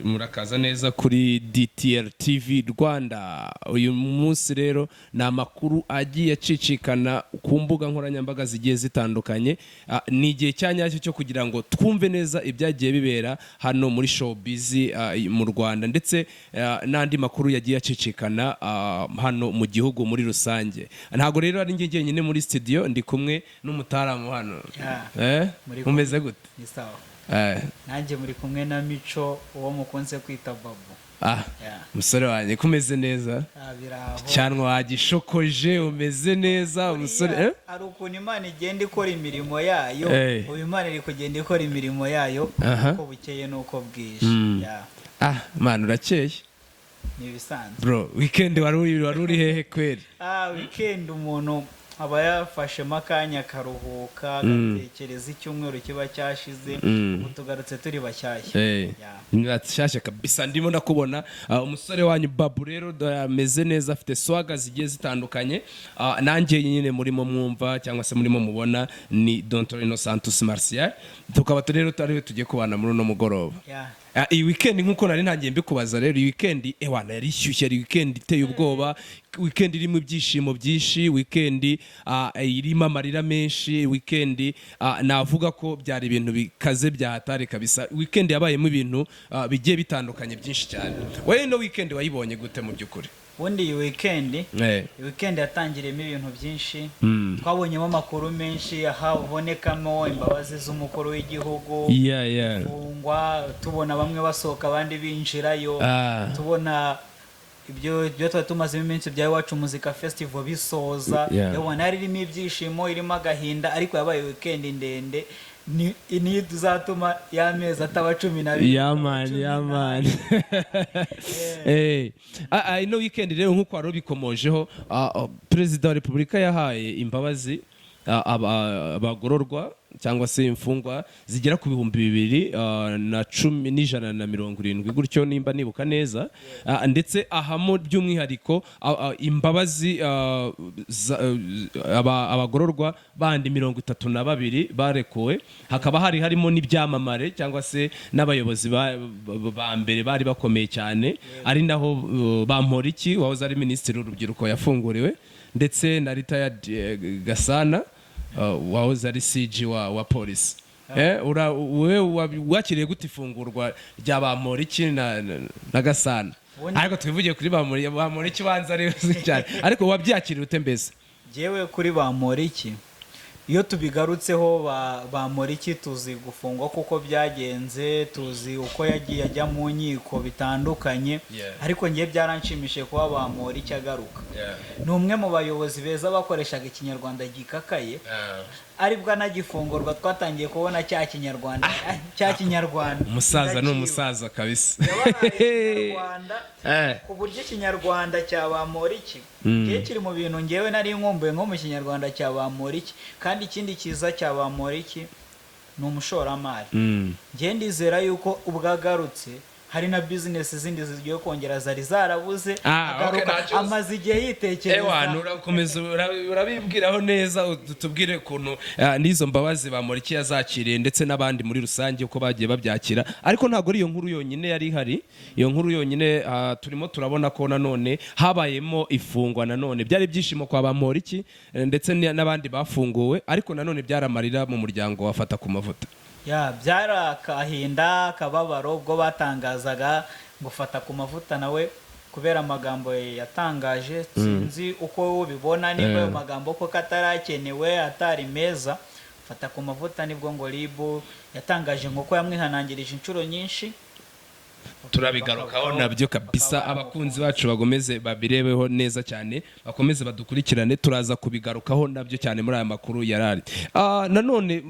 Murakaza neza kuri DTL TV Rwanda. Uyu munsi rero ni amakuru agiye acicikana ku mbuga nkoranyambaga zigiye zitandukanye. Ni igihe cya nyacyo cyo kugira ngo twumve neza ibyagiye bibera hano muri showbiz mu Rwanda, ndetse n'andi makuru yagiye acicikana hano mu gihugu muri rusange. Ntabwo rero ari njye jyenyine muri studio, ndi kumwe n'umutaramu hano. Yeah. Muri Mumeze gute? Ni sawa. Nanjye muri kumwe na Mico, uwo mukunze kwita Babu. Ah, musore wanjye, kumeze neza? Ah, biraho. Cyanwa wagishokoje, umeze neza umusore, eh? Hari ukuntu Imana igenda ikora imirimo yayo. Ubu Imana iri kugenda ikora imirimo yayo uko bukeye n'uko bwije. Yeah. Ah man, urakeye. Ni ibisanzwe. Bro, weekend wari uri hehe kweri? Ah, weekend umuntu aba yafashemo akanya akaruhuka, agatekereza icyumweru kiba cyashize. Ubu tugarutse turi bashyashya. Yeah. Shyashya kabisa, ndimo ndakubona. Umusore wanyu Babu rero ameze neza, afite swagger zigiye zitandukanye. Nanjye nyine murimo mwumva cyangwa se murimo mubona ni Don Santos Martial, tukaba rero tari tugiye kubana muri uno mugoroba. Yeah. Iyi weekend, nkuko nari ntangiye mbikubaza rero, iyi weekend ewana yari ishyushye, yari weekend iteye ubwoba, weekend irimo ibyishimo byinshi, weekend irimo amarira menshi, weekend navuga ko byari ibintu bikaze bya hatari kabisa. Weekend yabayemo ibintu bigiye bitandukanye byinshi cyane. Wowe ino weekend wayibonye gute mu by'ukuri? Ubundi iyi weekend, iyi weekend yatangiriyemo ibintu byinshi. Twabonyemo amakuru menshi, habonekamo imbabazi z'umukuru w'igihugu, ifungwa, tubona bamwe basohoka abandi binjirayo, tubona ibyo twari tumazemo iminsi bya Iwacu Muzika Festival bisoza. Yabona yari irimo ibyishimo, irimo agahinda, ariko yabaye weekend ndende, ni niyo tuzatuma y'amezi ataba 12. Yeah man, yeah man. Ino weekend rero, nk'uko wari ubikomojeho, Perezida wa Repubulika yahaye imbabazi abagororwa cyangwa se imfungwa zigera ku bihumbi bibiri na cumi n'ijana na mirongo irindwi gutyo, nimba nibuka neza. Ndetse ahamo by'umwihariko imbabazi abagororwa bandi 32 barekuwe, hakaba hari harimo n'ibyamamare cyangwa se n'abayobozi ba mbere bari bakomeye cyane, ari naho Bamporiki wahoze ari minisitiri w'urubyiruko yafunguriwe, ndetse na retired Gasana wahoze ari CG wa polisi. Wewe wakiriye gute ifungurwa rya Bamporiki na Gasana? Ariko twivugiye kuri Bamporiki banza ari cyane, ariko wabyakiriye ute mbese? Jyewe kuri Bamporiki, iyo tubigarutseho, Bamporiki tuzi gufungwa kuko byagenze, tuzi uko yagiye ajya mu nkiko bitandukanye. Ariko ngewe byaranshimishije kuba Bamporiki agaruka. Ni umwe mu bayobozi beza bakoreshaga ikinyarwanda gikakaye, aribwo anagifungurwa twatangiye kubona cya kinyarwanda, cya kinyarwanda. Umusaza ni Ndaciwe. umusaza kabisa. Yabahaye ikinyarwanda ku buryo ikinyarwanda cya Bamporiki kigiye kiri mu bintu ngewe nari nkumbuye nko mu kinyarwanda cya Bamporiki. Kandi ikindi cyiza cya Bamporiki, ni umushoramari. Ngewe ndizera yuko ubwo agarutse hari na business zindi zigiye kongera zari zarabuze. Ah, okay, Agaruka nta kibazo. amaze igihe yitekereza. Ewa, urakomeza urabibwiraho neza, tubwire ukuntu n'izo mbabazi Bamporiki yazakiriye, ndetse n'abandi muri rusange uko bagiye babyakira. Ariko ntabwo ari iyo nkuru yonyine yari ihari. Iyo nkuru yonyine, turimo turabona ko nanone habayemo ifungwa. Nanone byari ibyishimo kwa Bamporiki ndetse n'abandi bafunguwe, ariko nanone byari amarira mu muryango wa Fatakumavuta. Ya, byari akahinda, akababaro, ubwo batangazaga ngo Fatakumavuta nawe kubera amagambo yatangaje. Sinzi uko wowe ubibona, niba ayo magambo koko atarakenewe, atari meza. Fatakumavuta nibwo ngo RIB yatangaje ngo ko yamwihanangirije inshuro nyinshi. Turabigarukaho nabyo kabisa. Abakunzi bacu bagomeze babirebeho neza cyane, bakomeze badukurikirane, turaza kubigarukaho nabyo cyane muri aya makuru yarari. Nanone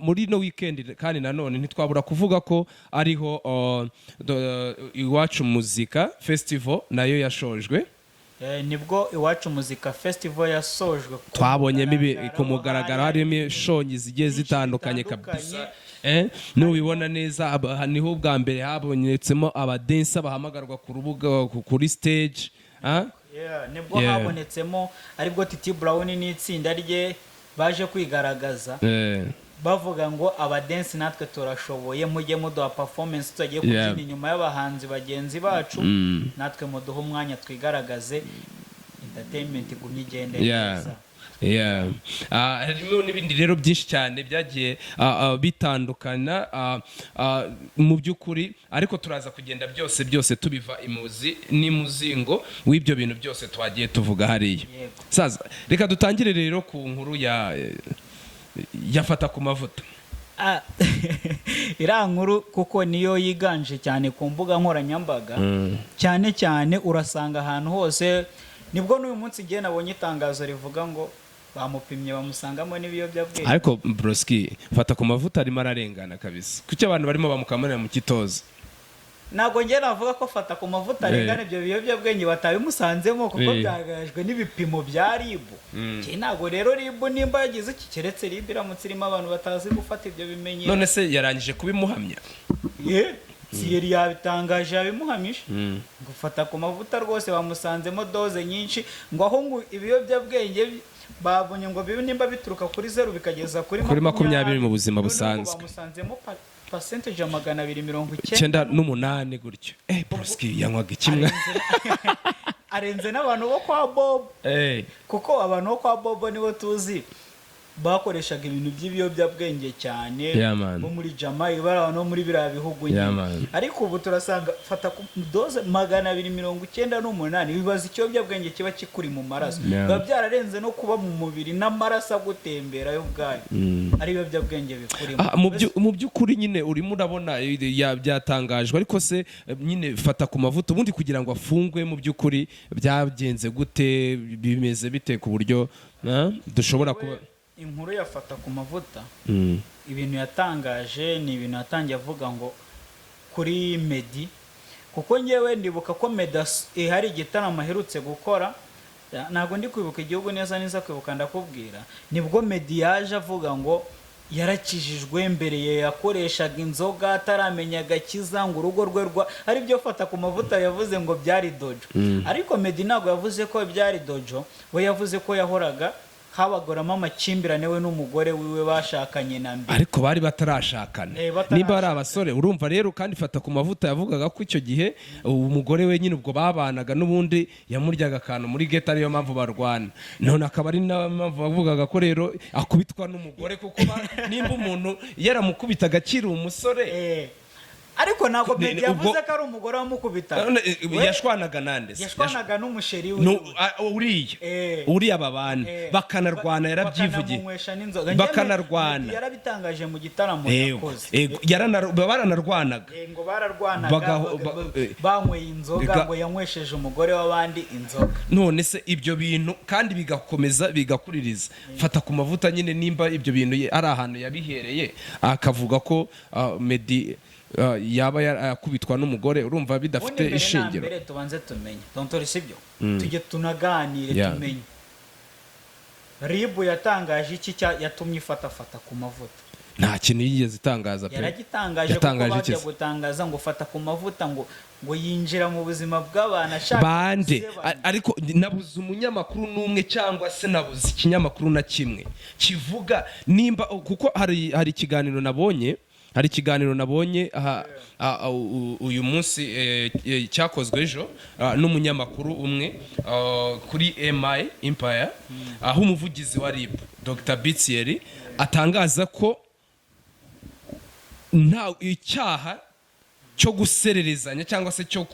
muri no weekend kandi nanone ntitwabura kuvuga ko ariho Iwacu Muzika Festival nayo yashojwe. Nibwo Iwacu Muzika Festival yasojwe ku Twabonyemo mugaragaro, ku mugaragaro, harimo ishongi zigiye byinshi zitandukanye bitandukanye. kabisa. Nubibona neza, niho ubwa mbere habonetsemo abadancer bahamagarwa ku rubuga, kuri stage, ah? Yeah, nibwo habonetsemo, aribwo Titi Brown n'itsinda rye baje kwigaragaza. Bavuga ngo abadancer natwe turashoboye, mujye muduha performance, tutagiye kubyina inyuma y'abahanzi bagenzi bacu, natwe muduhe umwanya twigaragaze, entertainment igumye igende neza. Yeah. Harimo n'ibindi rero byinshi cyane byagiye bitandukana mu by'ukuri, ariko turaza kugenda byose byose tubiva imuzi n'imuzingo w'ibyo bintu byose twagiye tuvuga hariya. Saza, reka dutangire rero ku nkuru ya yafata ku mavuta. Iriya nkuru kuko niyo yiganje cyane ku mbuga nkoranyambaga cyane cyane, urasanga ahantu hose. Nibwo n'uyu munsi igihe nabonye itangazo rivuga ngo bamupimye bamusangamo n'ibiyobyabwenge. Ariko broski, fata ku mavuta arimo ararengana kabisa. Kuki abantu barimo bamukamanira mu kitozo? Ntabwo njye navuga ko fata ku mavuta arengana, ibyo biyobyabwenge batabimusanzemo, kuko byagaragajwe n'ibipimo bya RIB. Njye ntabwo rero RIB nimba yagize iki, keretse RIB iramutse irimo abantu batazi gufata ibyo bimenyetso. None se yarangije kubimuhamya? Ye, Thierry yabitangaje, yabimuhamije. Gufata ku mavuta rwose bamusanzemo dose nyinshi, ngo aho ngo ibiyobyabwenge babonye ngo bibe nimba bituruka kuri 0 bikageza kuri Kuri 20 mu buzima noneho ngo busanzwe. Bamusanzemo percentage ya 298 98 gutyo. Broski yanywaga ikimwe. Arenze n'abantu bo kwa Bob, kuko abantu bo kwa Bobo nibo tuzi bakoreshaga ibintu by'ibiyobyabwenge cyane, Yeah, man. bo muri Jamaica, bari abantu bo muri biriya bihugu nyine. Yeah, man. Ariko ubu turasanga fata ku dose 298, bibaza ikiyobyabwenge kiba kikuri mu maraso, biba byararenze no kuba mu mubiri n'amaraso agutembera yo ubwayo ari ibiyobyabwenge bikurimo. Mu by'ukuri nyine urimo urabona byatangajwe, ariko se nyine fata ku mavuta ubundi kugira ngo afungwe, mu by'ukuri byagenze gute? Bimeze bite ku buryo dushobora kuba Inkuru yafata ku mavuta, ibintu yatangaje ni ibintu yatangiye avuga ngo kuri Meddy, kuko ngewe ndibuka ko Meddy hari igitaramo aherutse gukora. Ntabwo ndi kwibuka igihugu neza neza, kwibuka ndakubwira. Nibwo Meddy yaje avuga ngo yarakijijwe, mbere ye yakoreshaga inzoga ataramenya agakiza, ngo urugo rwe rwa ari byo fata ku mavuta yavuze ngo byari dojo. Ariko Meddy ntabwo yavuze ko byari dojo, we yavuze ko yahoraga habagoramo amakimbirane we n'umugore wiwe bashakanye na mbere. Ariko bari batarashakana. Batarashakana. Nimba ari abasore, urumva rero, kandi fata ku mavuta yavugaga ko icyo gihe umugore we nyine ubwo babanaga n'ubundi yamuryaga akantu muri ghetto, ariyo mpamvu barwana. None akaba ari nayo mpamvu bavugaga ko rero akubitwa n'umugore, kuko nimba umuntu yaramukubitaga akiri umusore. Ariko ntabwo Meddy yavuze ko ari umugore wamukubitaga. None, yashwanaga nande se? Yashwanaga n'umusheri we. No, uriya uriya babana bakanarwana, yarabyivugiye. Bakanamунywesha n'inzoga. Bakanarwana. Meddy yarabitangaje mu gitaramo yakoze. Yego, baranarwanaga. Ngo bararwanaga, banyweye inzoga, ngo yanywesheje umugore w'abandi inzoga. None se ibyo bintu kandi bigakomeza bigakuririza fata ku mavuta nyine, nimba ibyo bintu ari ahantu yabihereye akavuga ko Meddy yaba yakubitwa n'umugore, urumva bidafite Ubundi mbere na ishingiro. mbere tubanze tumenye, tontori, sibyo? Tujye tunaganire, tumenye RIB yatangaje iki yatumye ifatafata ku mavuta. Nta kintu yigeze itangaza pe. Yaragitangaje, kuko Yatangaje bajya iki se? gutangaza ngo fata ku mavuta ngo yinjira mu buzima bw'abantu ashaka Bande? gusebanya. Ariko nabuze umunyamakuru n'umwe cyangwa se nabuze ikinyamakuru na kimwe kivuga nimba, kuko hari ikiganiro nabonye aha, uyu munsi, cyakozwe ejo n'umunyamakuru umwe kuri MI Empire, aho umuvugizi wa RIB Dr Bitsiyeri atangaza ko nta icyaha cyo gusererezanya cyangwa se cyo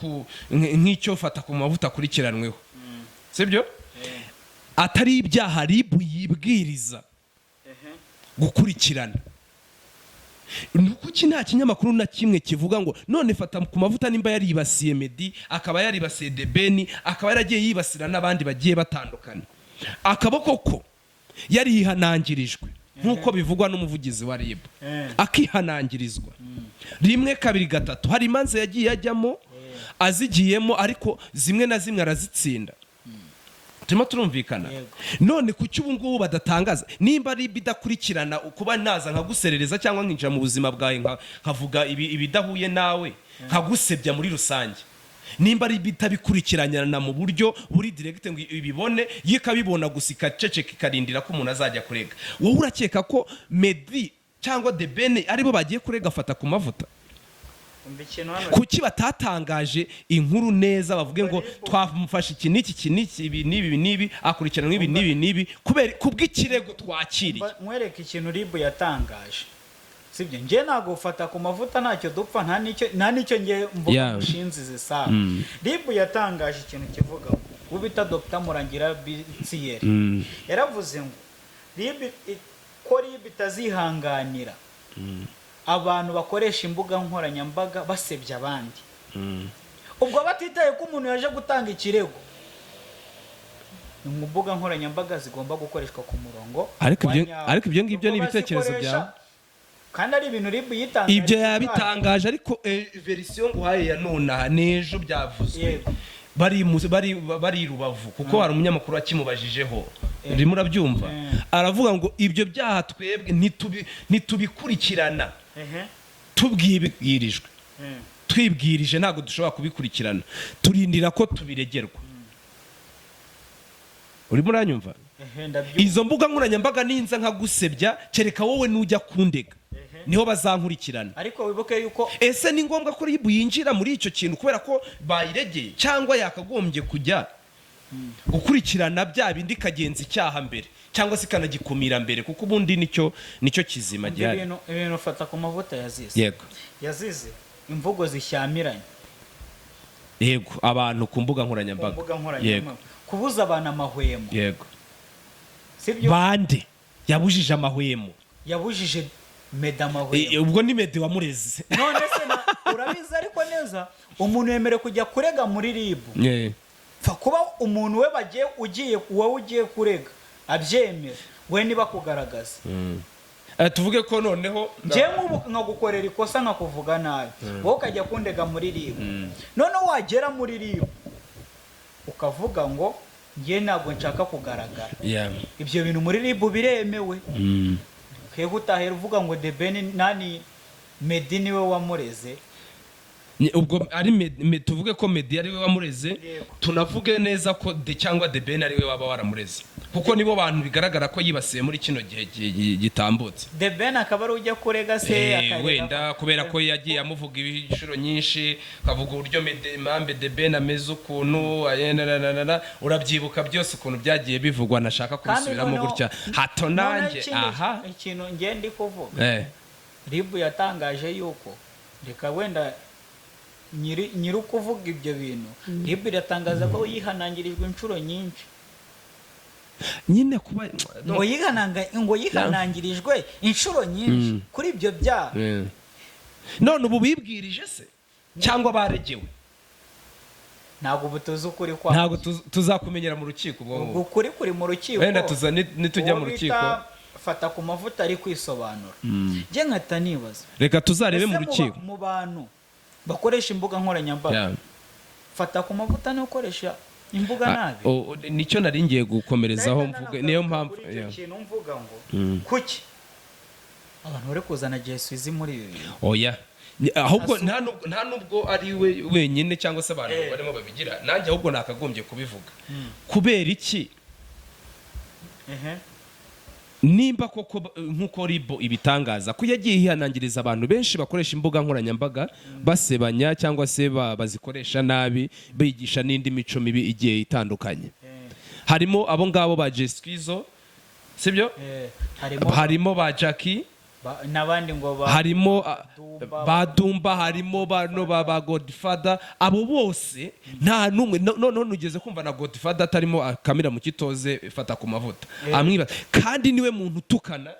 nk'icyo fata ku mavuta akurikiranweho, sibyo, atari ibyaha RIB yibwiriza gukurikirana. Ni kuki nta kinyamakuru na kimwe kivuga ngo none fata ku mavuta nimba yaribasiye Meddy, akaba yaribasiye The Ben, akaba yaragiye yibasira n'abandi bagiye batandukana, akaba koko yarihanangirijwe nk'uko bivugwa n'umuvugizi wa RIB, akihanangirizwa rimwe, kabiri, gatatu, hari imanza yagiye ajyamo, azigiyemo, ariko zimwe na zimwe arazitsinda, turimo turumvikana? Yego. None kuki ubu ngubu badatangaza nimba ari ibidakurikirana kuba naza nkaguserereza cyangwa nkinjira mu buzima bwawe nkavuga ibidahuye nawe, nkagusebya muri rusange, nimba ari ibitabikurikirana mu buryo buri direct ngo ibibone, yo ikabibona gusa ikaceceka, ikarindira ko umuntu azajya kurega? Wowe urakeka ko Meddy cyangwa The Ben aribo bagiye kurega Fata ku Mavuta? Umva ikintu hano. Kuki batatangaje inkuru neza, bavuge ngo twamufashe iki n'iki, iki n'iki, ibi n'ibi, ibi n'ibi, akurikiranwa ibi n'ibi n'ibi, kubera kubw'ikirego twakiriye? Nkwereke ikintu RIB yatangaje, sibyo? Njye ntabwo ufata ku mavuta, ntacyo dupfa, nta n'icyo njye mvuga. Mushinzi zisaba RIB yatangaje ikintu kivuga ngo uwo bita Dr Murangira Bitsiyeri yaravuze ngo RIB ko RIB itazihanganira abantu bakoresha imbuga nkoranyambaga basebya abandi, ubwo batitaye ko umuntu yaje gutanga ikirego. Imbuga nkoranyambaga zigomba gukoreshwa ku murongo Ariko wa nyawo. Ariko ibyo ngibyo ni Ubwo ibitekerezo bazikoresha, byawe. Kandi ari ibintu RIB yitangaje. Ibyo yabitangaje, ariko version nguhaye ya nonaha n'ejo byavuzwe bari i Rubavu, kuko hari umunyamakuru wakimubajijeho, urimo urabyumva? Aravuga ngo ibyo byaha twebwe ntitubikurikirana tubwibwirijwe, twibwirije ntabwo dushobora kubikurikirana, turindira ko tubiregerwa. Urimo uranyumva? Ehe, ndabyumva. Izo mbuga nkoranyambaga ninza nkagusebya, kereka wowe nujya kundega niho bazankurikirana. Ariko wibuke yuko Ese ni ngombwa ko RIB yinjira muri icyo kintu kubera ko bayiregeye, cyangwa yakagombye kujya gukurikirana bya bindi ikagenza icyaha mbere, cyangwa se ikanagikumira mbere, kuko ubundi nicyo kizima Ibyo gihari? Ibintu ufata ku mavuta yazize, yazize imvugo zishyamiranye Yego, abantu ku mbuga ku nkoranyambaga. mbuga nkoranyambaga, kubuza abantu amahwemo. Sibyo? Bande yabujije amahwemo? Yabujije Meddy amahwemo. Ubwo ni Meddy wamureze. None se urabizi ariko neza, umuntu yemerewe kujya kurega muri RIB pfa kuba umuntu we bagiye ugiye, wowe ugiye kurega abyemera, we niba kugaragaza. Tuvuge ko noneho Njyewe nk'ubu nkagukorera ikosa, nkakuvuga nabi, wowe ukajya kundega muri RIB, noneho wagera muri RIB ukavuga ngo njye ntabwo nshaka kugaragara. Ibyo bintu muri RIB biremewe. Hehe utahera uvuga ngo The Ben nani, Meddy niwe wamureze? Ubwo ari tuvuge ko Meddy ari we wamureze. Yego. Tunavuge neza ko de cyangwa The Ben ari we waba waramureze, kuko nibo bantu bigaragara ko yibasiye muri kino gihe gitambutse. The Ben akaba ari ujya kurega se? Akarega Wenda kubera ko yagiye amuvuga inshuro nyinshi, akavuga uburyo Mambe The Ben ameze ukuntu ayenananana, urabyibuka byose ukuntu byagiye bivugwa, nashaka Kandi kubisubiramo gutya hato noneho nanjye aha. Ikintu ngiye ndi kuvuga, RIB yatangaje yuko, reka wenda nyiri ukuvuga ibyo bintu, RIB iratangaza ko yihanangirijwe inshuro nyinshi. Nyine kuba Ngo yihanangirijwe inshuro nyinshi kuri ibyo byaha. None ubu bibwirije se cyangwa baregewe? Ntabwo ubu tuzi ukuri kwa Ntabwo tuzakumenyera mu rukiko ubwo Ubwo ngubwo. ukuri kuri mu rukiko. Wenda nitujya Uwo mu bita rukiko. Fata ku mavuta ari kwisobanura, njye nkahita nibaza, Reka tuzarebe ese mu rukiko. Mu bantu bakoresha imbuga nkoranyambaga, Fata ku mavuta niwe ukoresha imbuga nabi? Nicyo nari ngiye gukomerezaho Ndahita mvuga, niyo nanagaruka mpamvu kuri icyo kintu mvuga ngo kuki abantu bari kuzana Jesuizi muri ibi bintu? Oya, ahubwo nta nubwo ari we wenyine cyangwa se abantu barimo babigira, nanjye ahubwo nakagombye kubivuga. Kubera iki? Nimba koko nk'uko RIB ibitangaza ko yagiye yihanangiriza abantu benshi bakoresha imbuga nkoranyambaga basebanya, cyangwa se bazikoresha nabi, bigisha n'indi mico mibi igiye itandukanye, harimo abo ngabo ba Jeskizo, sibyo? Harimo Harimo ba Jackie, n'abandi ngo ba harimo Dumba, ba Dumba, harimo bano ba Godfather. Abo bose nta n'umwe noneho nugeze kumva na Godfather atarimo akamira mu kitoze Fata ku Mavuta amwiba, kandi niwe muntu utukana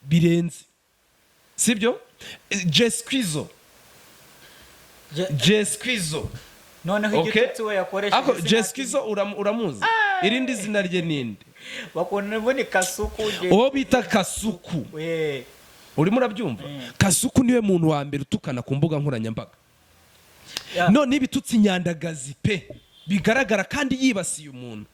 birenze, sibyo? Jeskizo, Jeskizo. Noneho Okay. igitutsi we yakoresheje Ako Jeskizo uramuzi, irindi zina rye ninde? Bakunda ubundi Kasuku. Uwo bita Kasuku. Urimo urabyumva? Kasuku niwe muntu wa mbere utukana ku mbuga nkoranyambaga. None ibitutsi nyandagazi pe bigaragara, kandi yibasiye umuntu.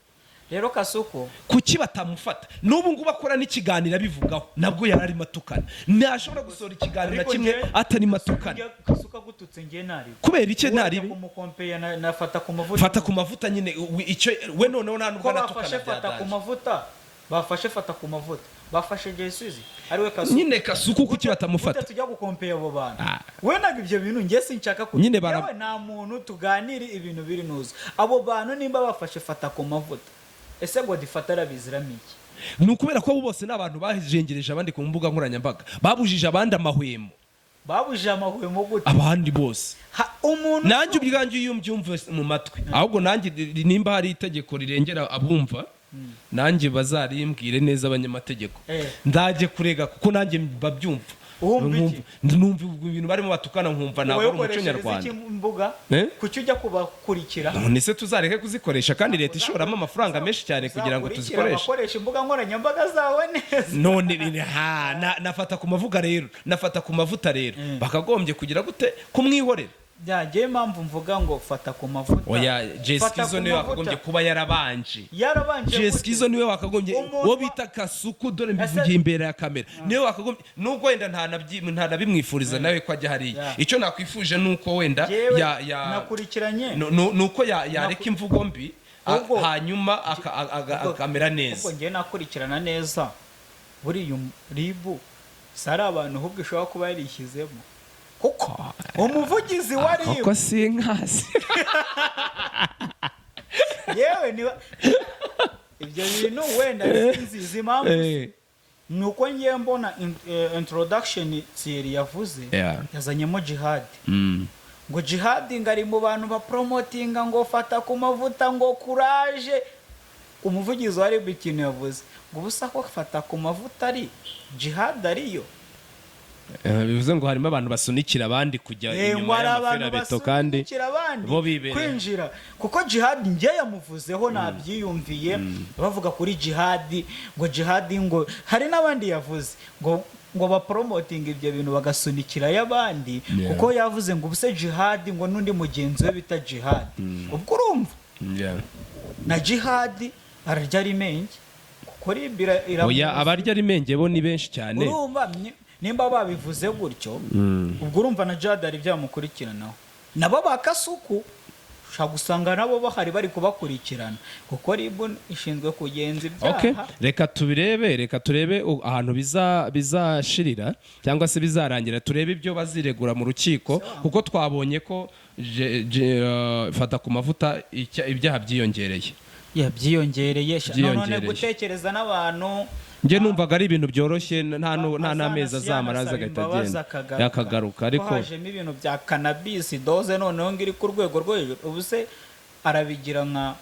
Rero Kasuku, Kuki batamufata? N'ubu ngubu akora n'ikiganiro abivugaho, nabwo yari arimo atukana. Ntashobora gusohora ikiganiro na Ariko kimwe atarimo atukana. Kasuku agututse njye ntaribi. Kubera icyo ntaribi? Kumukompeya nafata ku mavuta. Fata ku Mavuta nyine, icyo we noneho nta nubwo Ko anatukana bafashe Fata ku byadanje. Mavuta, bafashe Fata ku Mavuta Bafashe Jay Squeezer ariwe Kasuku. Nyine Kasuku kuki batamufata? Gute tujya gukompeya abo bantu? Ah. We ntabwo ibyo bintu njye sinshaka ku Nyine Yewe, nta muntu tuganire ibintu biri nuza. Abo bantu nimba bafashe Fata ku Mavuta, ese ngo difata arabiziramo iki? Ni ukubera ko abo bose ni abantu bajengereje abandi ku mbuga nkoranyambaga, babujije abandi amahwemo. Babujije amahwemo gute? Abandi bose. Umuntu Nanjye ubwanjye iyo mbyumva mu matwi, ahubwo nanjye nimba hari itegeko rirengera abumva, nanjye bazarimbwire neza abanyamategeko. Ndajye kurega kuko nanjye babyumva. Wumva iki? Numva ibintu barimo batukana, nkumva ntabwo Wowe ari umuco ukoreshereza nyarwanda. iki imbuga? Eh? Kuki ujya kubakurikira? None se tuzareke kuzikoresha kandi leta ishoramo amafaranga menshi cyane kugira ngo Uzakurikire tuzikoreshe? abakoresha imbuga nkoranyambaga zawe neza. None ha nafata ku mavuga rero, nafata ku mavuta rero, bakagombye kugira gute? Kumwihorera. Byagiye impamvu mvuga ngo Fata ku Mavuta. Oya, Fata Jesikizo ku niwe mavuta. wakagombye kuba yarabanje. Yarabanje gute? Jesikizo niwe wakagombye Umuntu wo bita Kasuku, dore mbivugiye imbere ya kamera, niwe wakagombye, nubwo wenda ntanabimwifuriza nawe ko ajya hariya. Icyo nakwifuje ni uko wenda Jewe ya nakurikiranye ni uko yareka imvugo mbi, hanyuma akamera neza. Ubwo njyewe nakurikirana neza, buriya RIB si ari abantu, ahubwo ishobora kuba yarishyizemo, kuko umuvugizi wa RIB Koko sinkasi. Yewe, niba ibyo bintu wenda sinzi izi mpamvu, ni uko ngiye mbona introduction Thierry yavuze, yazanyemo Jihad, ngo Jihad ngo ari mu bantu bapromotinga ngo Fata ku Mavuta, ngo kuraje. Umuvugizi wa RIB ikintu yavuze ngo ubusa ko Fata ku Mavuta ari Jihad ariyo. Bivuze ngo harimo abantu basunikira abandi kujya Ngo inyuma hari abantu y'amaferabeto kandi basunikira abandi bo bibereye. kwinjira, kuko Jihad njye yamuvuzeho nabyiyumviye, bavuga kuri Jihad ngo Jihad, ngo hari n'abandi yavuze ngo bapromotinga ibyo bintu bagasunikirayo abandi, kuko yavuze ngo ubuse Jihad ngo n'undi mugenzi we bita Jihad, ubwo urumva na Jihad ararya ari menge, kuko RIB Oya, abarya ari menge bo ni benshi cyane. Urumva nimba babivuze gutyo, ubwo urumva na Jihad hari byamukurikiranaho, nabo ba Kasuku ushobora gusanga nabo bahari bari kubakurikirana, kuko RIB ishinzwe kugenza ibyaha. Reka tubirebe, reka turebe ahantu bizashirira cyangwa se bizarangira, turebe ibyo baziregura mu rukiko, kuko twabonye ko Fata ku Mavuta ibyaha byiyongereye. Ya, byiyongereye none Byiyongereye. gutekereza n'abantu. Njye numvaga ari ibintu byoroshye, nta n'amezi azamara aza Azanasaba agahita imbabazi agenda akagaruka. yakagaruka, ariko Ko hajemo ibintu bya cannabis dose noneho ngo iri ku rwego rwo hejuru, ubu se arabigira nka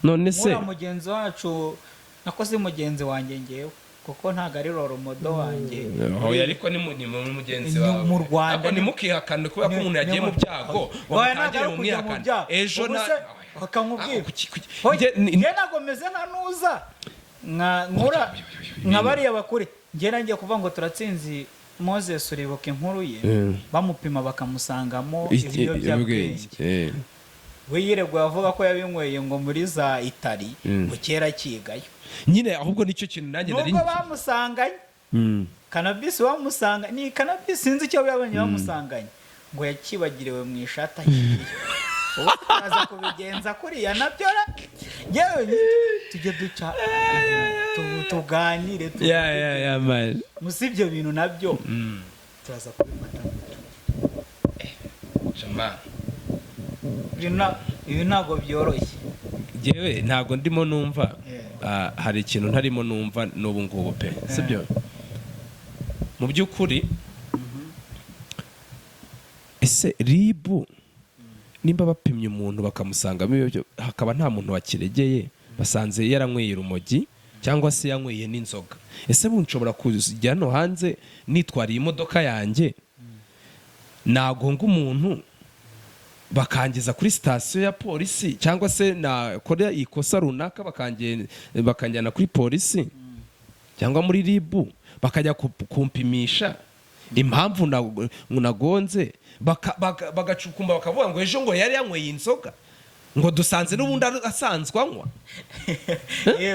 None se nk'uriya mugenzi wacu, nako si mugenzi wanjye ngewe, kuko ntabwo ari role model wanjye. Oya, ariko ni mu mugenzi Ni wawe. mu Rwanda. Ntabwo ntimukihakane kubera ko umuntu yagiye mu byago ngo Oya, ntabwo mutangire ari ukujya mu mumwihakane byago. ejo Ubu na se, bakamubwira. Ah, Oya, Njye njye ntabwo meze nka nuza nka nkura nka bariya bakure. Njye nangiye kuvuga ngo Turatsinzi Moses, uribuka inkuru ye, bamupima bakamusangamo ibiyobyabwenge? We yireguye avuga ko yabinyweye ngo muri za Itali, ngo kera akigayo. Nyine ahubwo nicyo kintu nanjye nari Nubwo bamusanganye cannabis, bamusanga ni cannabis, sinzi icyo yabonye bamusanganye, ngo yakibagiriwe mu ishati ahiye. Ubu turaza kubigenza kuriya nabyo ra, yewe tujye duca tuganire Yeah, man. Musi ibyo bintu nabyo turaza kubifata. Jama. Ibi ntabwo byoroshye. Njyewe ntabwo ndimo numva. Yeah. Ah, hari ikintu ntarimo numva n'ubu ngubu pe, sibyo? Mu by'ukuri ese RIB nimba bapimye umuntu bakamusangamo ibyo, hakaba nta muntu wakiregeye, basanze yaranyweye urumogi cyangwa se yanyweye n'inzoga, ese bundi nshobora kujya hano hanze nitwariye imodoka yanjye, nagonga umuntu bakangeza kuri sitasiyo ya polisi, cyangwa se nakora ikosa runaka bakanjyana kuri polisi cyangwa muri RIB, bakajya kumpimisha impamvu nagonze, bagacukumba bakavuga ngo ejo ngo yari yanyweye inzoga, ngo dusanze n'ubundi asanzwe anywa?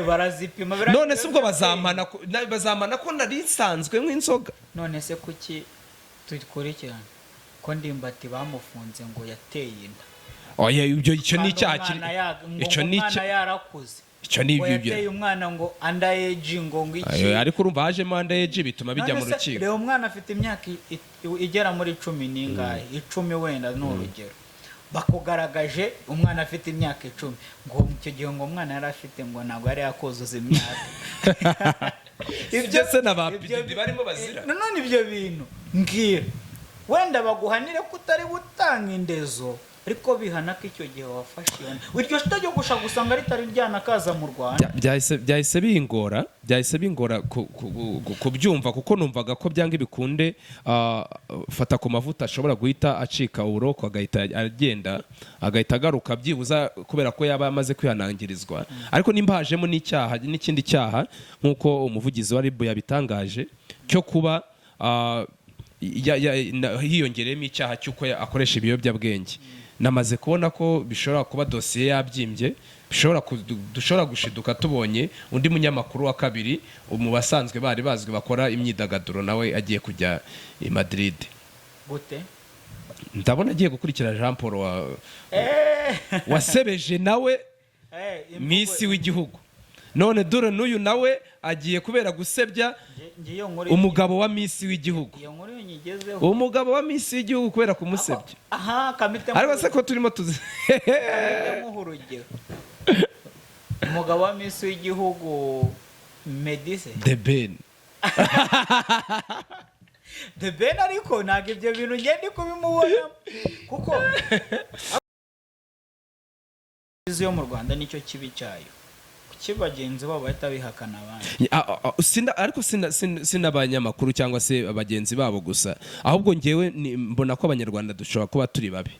Barazipima None se ubwo bazampana ko nari nsanzwe nk'inzoga? None se kuki tukurikirana ko Ndimbati bamufunze ngo yateye inda? Oya, ibyo icyo ni Kandi icyaha umwana ngo icyo ni umwana icyaha yarakuze. Icyo ni Ngo ibyo ibyo. yateye umwana ngo underage, ngo iki. Ayo, ariko urumva hajemo underage, bituma bijya mu None se, rukiko. reba, umwana afite imyaka igera muri 10 n'ingahe, 10 wenda ni urugero, bakugaragaje umwana afite imyaka 10, ngo icyo gihe ngo umwana yari afite, ngo ntabwo yari yakuzuza imyaka. Ibyo se na ba PDD barimo bazira. Nanone ibyo bintu mbwira, wenda baguhanire ko utari gutanga indezo, ariko bihana ko icyo gihe wafashe iyo nda. Iryo tegeko gushaka gusanga ritari ryanakaza mu Rwanda. Byahise bingora kubyumva, kuko numvaga ko byanga ibikunde, fata ku mavuta ashobora guhita acika uburoko, agahita agenda, agahita agaruka byibuza, kubera ko yaba yamaze kwihanangirizwa. Ariko nimba hajemo n'icyaha, n'ikindi cyaha, nk'uko umuvugizi wa RIB yabitangaje, cyo kuba hiyongereyemo icyaha cy'uko akoresha ibiyobyabwenge, namaze kubona ko bishobora kuba dosiye yabyimbye, dushobora gushiduka tubonye undi munyamakuru wa kabiri mu basanzwe bari bazwi bakora imyidagaduro, nawe agiye kujya i Madrid. Gute? Ndabona agiye gukurikira Jean Paul wasebeje nawe Miss w'igihugu, none dore n'uyu nawe agiye kubera gusebya Nge iyo nkuru, umugabo wa Miss w'igihugu. Iyo nkuru iyo nyigezeho. Umugabo wa Miss w'igihugu kubera kumusebya. Aha kamite. Ariko se ko turimo tuzi? Muha urugero, umugabo wa Miss w'igihugu Medise. The Ben. The Ben, ariko ntabwo ibyo bintu ngende kubimubonamo, kuko yo mu Rwanda nicyo kibi cyayo, kuki bagenzi babo bahita bihakana abandi? Ariko sina abanyamakuru cyangwa se bagenzi babo gusa, ahubwo ngewe mbona ko Abanyarwanda dushobora kuba turi babi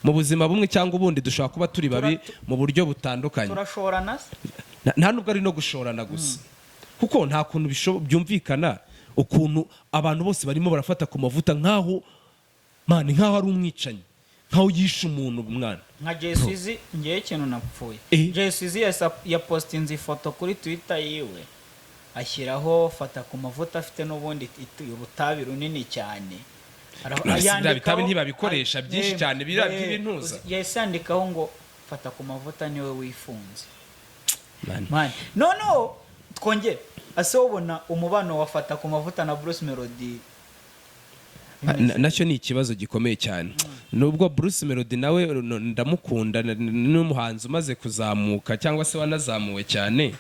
mu buzima bumwe cyangwa ubundi, dushobora kuba turi babi mu buryo butandukanye. Turashorana se? Nta nubwo ari no gushorana gusa, kuko nta kuntu byumvikana ukuntu abantu bose barimo barafata ku mavuta nk'aho, man, nk'aho ari umwicanyi, nk'aho yishe umuntu, umwana. Nka Jay ngewe ikintu napfuye, Jay yapostinze ifoto kuri Twitter yiwe, ashyiraho fata ku mavuta afite n'ubundi urutabi runini cyane. None se biriya bitabi ntibabikoresha byinshi cyane, biriya by'ibintuza? Yahise yandikaho ngo fata ku mavuta niwe wifunze. Man. Man, noneho twongere ase ubona umubano wa fata ku mavuta na Bruce Melody. Nacyo ni ikibazo gikomeye cyane, nubwo Bruce Melody nawe ndamukunda, n'umuhanzi umaze kuzamuka cyangwa se wanazamuwe cyane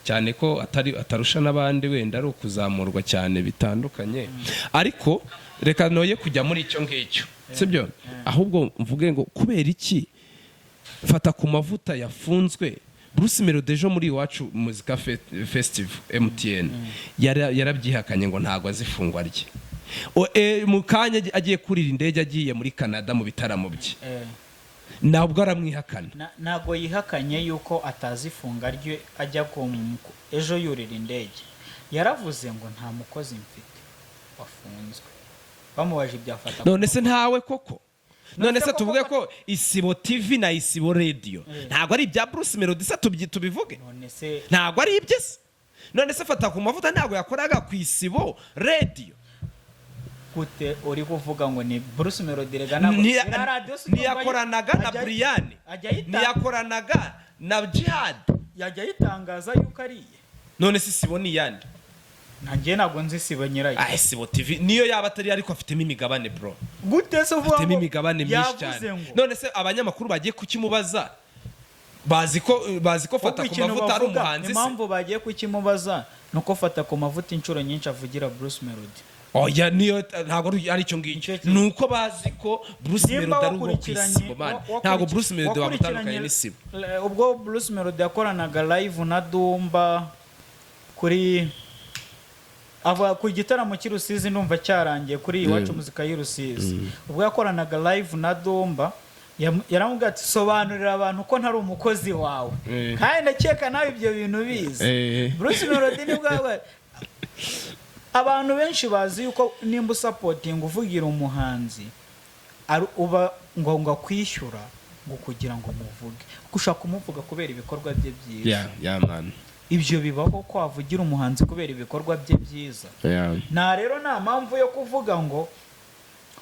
cyane, ko atari atarusha n'abandi, wenda ari ukuzamurwa cyane bitandukanye. Ariko reka noye kujya muri icyo ngicyo, sibyo? Ahubwo mvuge ngo kubera iki fata ku mavuta yafunzwe? Bruce Melody ejo muri Iwacu Muzika Festival MTN yarabyihakanye ngo ntabwo azifungwa rye. Mu kanya agiye kurira indege agiye muri Canada mu bitaramo bye, ntabwo aramwihakana. Ntabwo yihakanye yuko atazifunga rye ajya ku ejo yurira indege. Yaravuze ngo nta mukozi mfite wafunzwe, bamubaje ibyafata. None se ntawe koko? None se koko tuvuge ko Isibo TV na Isibo Radio ntabwo ari ibya Bruce Melody se? Tubivuge? None se Ntabwo ari ibye se? None se fata ku mavuta ntabwo yakoraga ku Isibo Radio? Gute uri kuvuga ngo ni Bruce Melody? Rega ntabwo na radio si Ntiyakoranaga na Brian? Ajya ayita- Ntiyakoranaga na Jihad? Yajya ayitangaza yuko ari iye. None se Isibo ni iyande? Nanjye ntabwo nzi Isibo nyirayo. Ah, Isibo TV niyo yaba atari, ariko afitemo imigabane, bro. Gute se uvuga Afitemo ngo imigabane myinshi yavuze cyane. ngo None se abanyamakuru bagiye kukimubaza bazi ko fata Ahubwo ku ikintu mavuta ari bavuga, umuhanzi se? Impamvu bagiye kukimubaza ni uko fata ku mavuta inshuro nyinshi avugira Bruce Melody. Oya, niyo ntabwo ari icyo ngicyo. Icyo kintu. Ni uko bazi ko Bruce Nimba Melody ari uwo ku wakurikiranye Isibo, man. Ntabwo Bruce Melody wamutandukanye n'Isibo. Ubwo Bruce Melody yakoranaga live na Dumba kuri ava ku gitaramo cy'i Rusizi, ndumva cyarangiye kuri Iwacu Muzika y'i Rusizi, ubwo yakoranaga live na Dumba, yaramubwiye ati: "Sobanurira abantu ko ntari umukozi wawe." Kandi ndakeka nawe ibyo bintu bizi. Bruce Melody nibwo abantu benshi bazi yuko nimba usupportinga, uvugira umuhanzi, ari uba ngo akwishyura ngo kugira ngo muvuge, kuko ushaka kumuvuga kubera ibikorwa bye byiza. Yeah, man. Ibyo bibaho ko wavugira umuhanzi kubera ibikorwa bye byiza. Nta rero nta mpamvu yo kuvuga ngo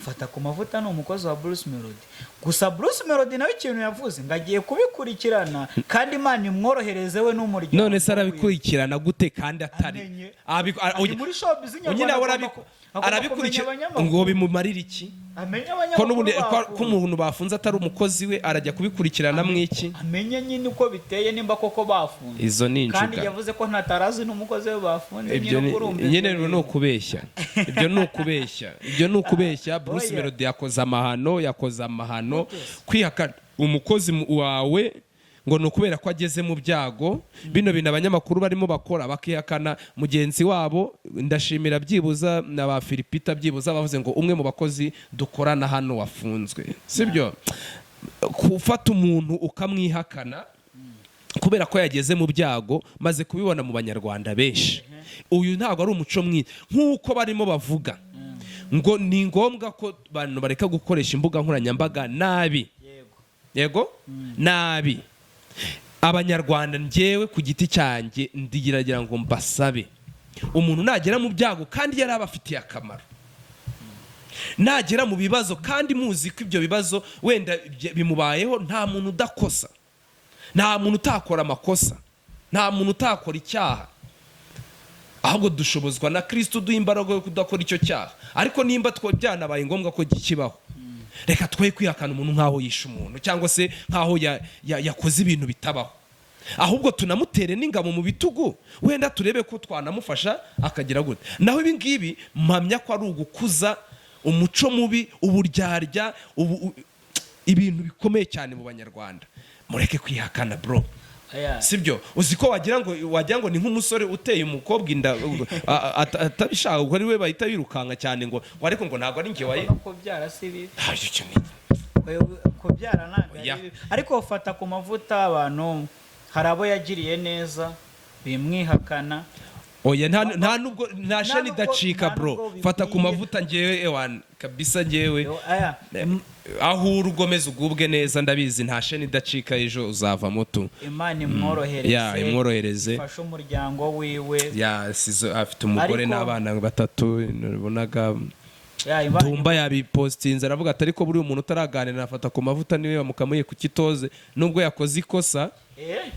Fata ku mavuta ni umukozi wa Bruce Melody. Gusa Bruce Melody nawe ikintu yavuze ngo agiye kubikurikirana, kandi Imana imworohereze we n'umuryango None se we. arabikurikirana gute kandi atari Amenye. Ari Ari muri showbiz nyine nyarwanda, nawe agomba arabikurikira kumenya abanyamakuru. Ngo bimumarire iki? Amenye Ko abanyamakuru n'ubundi ko bafunze. umuntu bafunze atari umukozi we, arajya kubikurikirana mu iki? Amenye nyine uko biteye, nimba koko bafunze. Izo ni Kandi injuga. yavuze ko ntatarazi n'umukozi we bafunze. Ibyo Nyine ni urumva nyine ibyo ni ukubeshya, ibyo ni ukubeshya, ibyo ni ukubeshya. Bruce Oya. Melody yakoze amahano, yakoze amahano kwihakana umukozi wawe ngo ni ukubera ko ageze mu byago. Bino bintu abanyamakuru barimo bakora, bakihakana mugenzi wabo. Ndashimira byibuza na ba Philipita, byibuza bavuze ngo umwe mu bakozi dukorana hano wafunzwe, sibyo? Gufata umuntu ukamwihakana kubera ko yageze mu byago, maze kubibona mu Banyarwanda benshi. Uyu ntabwo ari umuco mwiza. Nk'uko barimo bavuga ngo ni ngombwa ko abantu bareka gukoresha imbuga nkoranyambaga nabi. Yego. Yego, nabi. Abanyarwanda, njyewe ku giti cyanjye ndigiragira ngo mbasabe: umuntu nagera mu byago kandi yari abafitiye akamaro, nagera mu bibazo kandi muzi ko ibyo bibazo wenda bimubayeho, nta muntu udakosa, nta muntu utakora amakosa, nta muntu utakora icyaha. Ahubwo dushobozwa na Kirisito uduha imbaraga yo kudakora icyo cyaha. Ariko nimba byanabaye ngombwa ko kibaho, reka twe kwihakana umuntu nk'aho yishe umuntu cyangwa se nk'aho yakoze ibintu bitabaho. Ahubwo tunamutere n'ingabo mu bitugu, wenda turebe ko twanamufasha akagira gute. Naho ibi ngibi mpamya ko ari ugukuza umuco mubi, uburyarya, ibintu bikomeye cyane mu Banyarwanda. Mureke kwihakana, bro. Aya. Sibyo? Uzi ko wagira ngo ni nk'umusore uteye umukobwa inda atabishaka, ubwo ari we bahita birukanka cyane ngo ariko ngo ntabwo ari njye waye. No kubyara si bibi. Ah, icyo ni Kubyara ntabwo ari Oya. bibi. Ariko fata ku mavuta, abantu hari abo yagiriye neza bimwihakana. Oya, nta nubwo nta sheni idacika, Nta bro. nubwo Fata ku bikwiye. mavuta, njyewe ewan kabisa, njyewe Yo, aya. Aho uri ugomeza ugubwe neza. Ndabizi, nta sheni idacika, ejo uzavamo tu. Imana imworohereze. Ya, imworohereze. Ifashe umuryango wiwe. Ya, sizo afite umugore n'abana batatu nabonaga. Ya, Imana. Tumba yabipostinze, aravuga ati: "Ariko buriya umuntu utaraganira afata ku mavuta niwe bamukamuye ku kitoze, nubwo yakoze ikosa,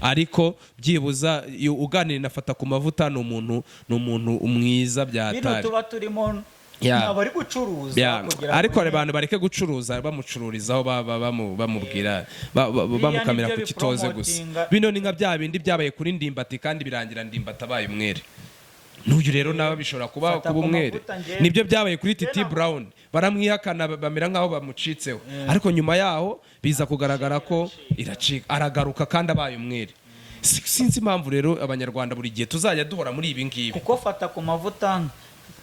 ariko byibuza iyo uganira na Fata ku mavuta ni umuntu mwiza." Bino Byatari tuba turimo ntabwo ari gucuruza kugira ngo Ariko hari abantu bareke gucuruza, bamucururizaho, bamubwira, bamukamira nibyo ku kitoze gusa. bipromotinga. Bino ni nka bya bindi byabaye kuri Ndimbati kandi birangira Ndimbati abaye umwere. N'uyu rero nawe bishobora kuba Fata kuba ku umwere. mavuta. Nibyo byabaye kuri Titi Njye Brown, baramwihakana, bamera nk'aho bamucitseho, ariko nyuma yaho biza kugaragara ko iracika, aragaruka kandi abaye umwere. Sinzi impamvu rero Abanyarwanda buri gihe tuzajya duhora muri ibi ngibi. Kuko fata ku mavuta,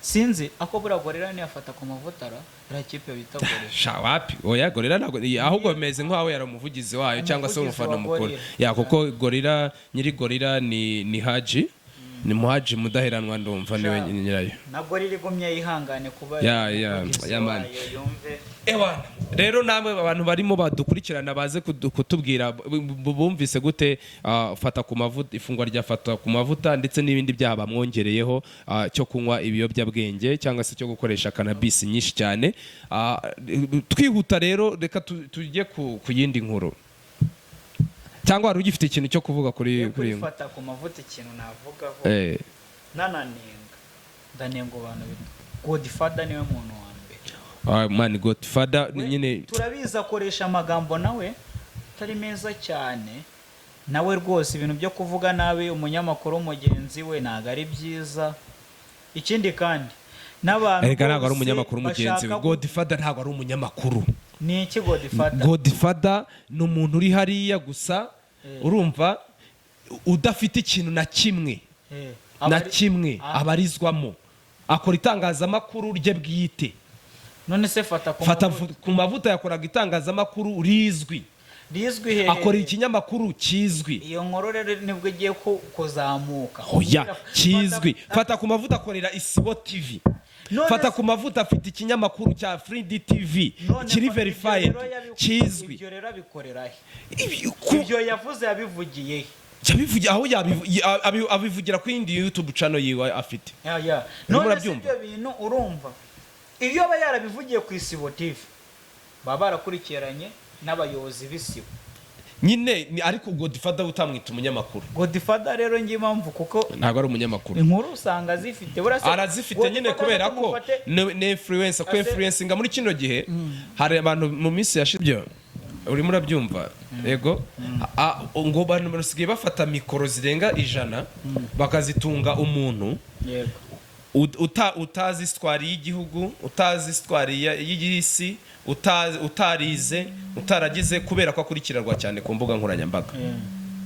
sinzi ako buriya Gorilla niyafata ku mavuta ra, iriya kipe bita Gorilla. Sha, wapi, oya, Gorilla ntabwo, ahubwo bimeze nk'aho yari umuvugizi wayo cyangwa se Umuvugizi umufana wa mukuru. Gorilla. Ya, kuko Gorilla, nyiri Gorilla ni Haji, ni Muhaji Mudaheranwa, ndumva niwe Sha. nyirayo. Na Gorilla igumye yihangane kuba Ya, umuvugizi ya, man. wayo, yumve. Ewana, rero namwe abantu barimo badukurikirana baze kutubwira bumvise gute Fata ku mavuta, ifungwa rya Fata ku mavuta ndetse n'ibindi byaha bamwongereyeho, cyo kunywa ibiyobyabwenge cyangwa se cyo gukoresha cannabis nyinshi cyane. Twihuta rero, reka tujye ku yindi nkuru, cyangwa hari ugifite ikintu cyo kuvuga kuri Yo kuri iyi nkuru? Fata ku mavuta, ikintu navugaho, nananenga, ndanenga abantu bita Godfather, niwe muntu wa mbere. Ah, man, Godfather nyine. Turabizi akoresha amagambo nawe atari meza cyane. Nawe rwose ibintu byo kuvuga nabi umunyamakuru mugenzi we ntabwo ari byiza. Ikindi kandi n'abantu Erega ntabwo ari bose umunyamakuru mugenzi we. bashaka Godfather ntabwo ari umunyamakuru. Ni iki Godfather? Godfather ni umuntu uri hariya gusa, urumva, udafite ikintu na kimwe na kimwe abarizwamo, akora itangazamakuru rye bwite. None se Fata ku Fata mavuta? ku mavuta yakoraga itangazamakuru rizwi. Rizwi hehe? Akora ikinyamakuru kizwi. Iyo nkuru rero nibwo igiye kuzamuka. Oya, kizwi. Fata ku mavuta akorera Isibo TV. None Fata ku mavuta afite ikinyamakuru cya 3D TV None kiri ibyo verified, rero kizwi. Ibyo rero abikorera he? Ibyo Ibyo yavuze yabivugiye he? Yabivugiye aho abivugira kuri indi YouTube channel yiwe afite. Ya, ya. Urimo None se urabyumva? ibyo bintu urumva Iyo aba yarabivugiye ku Isibo TV, baba barakurikiranye n'abayobozi b'Isibo. Nyine ariko Godfather utamwita umunyamakuru. Godfather rero ngiye impamvu, kuko Ntabwo ari umunyamakuru. inkuru usanga zifite buriya Arazifite nyine Godfather kubera ko ni influencer, ko influencinga muri kino gihe hari abantu mu minsi yashize, ibyo urimo urabyumva, yego. Ngo abantu basigaye bafata mikoro zirenga 100 bakazitunga umuntu utazi histoire y'igihugu, utazi histoire y'isi, utarize, utaragize, kubera ko akurikiranwa cyane ku mbuga nkoranyambaga.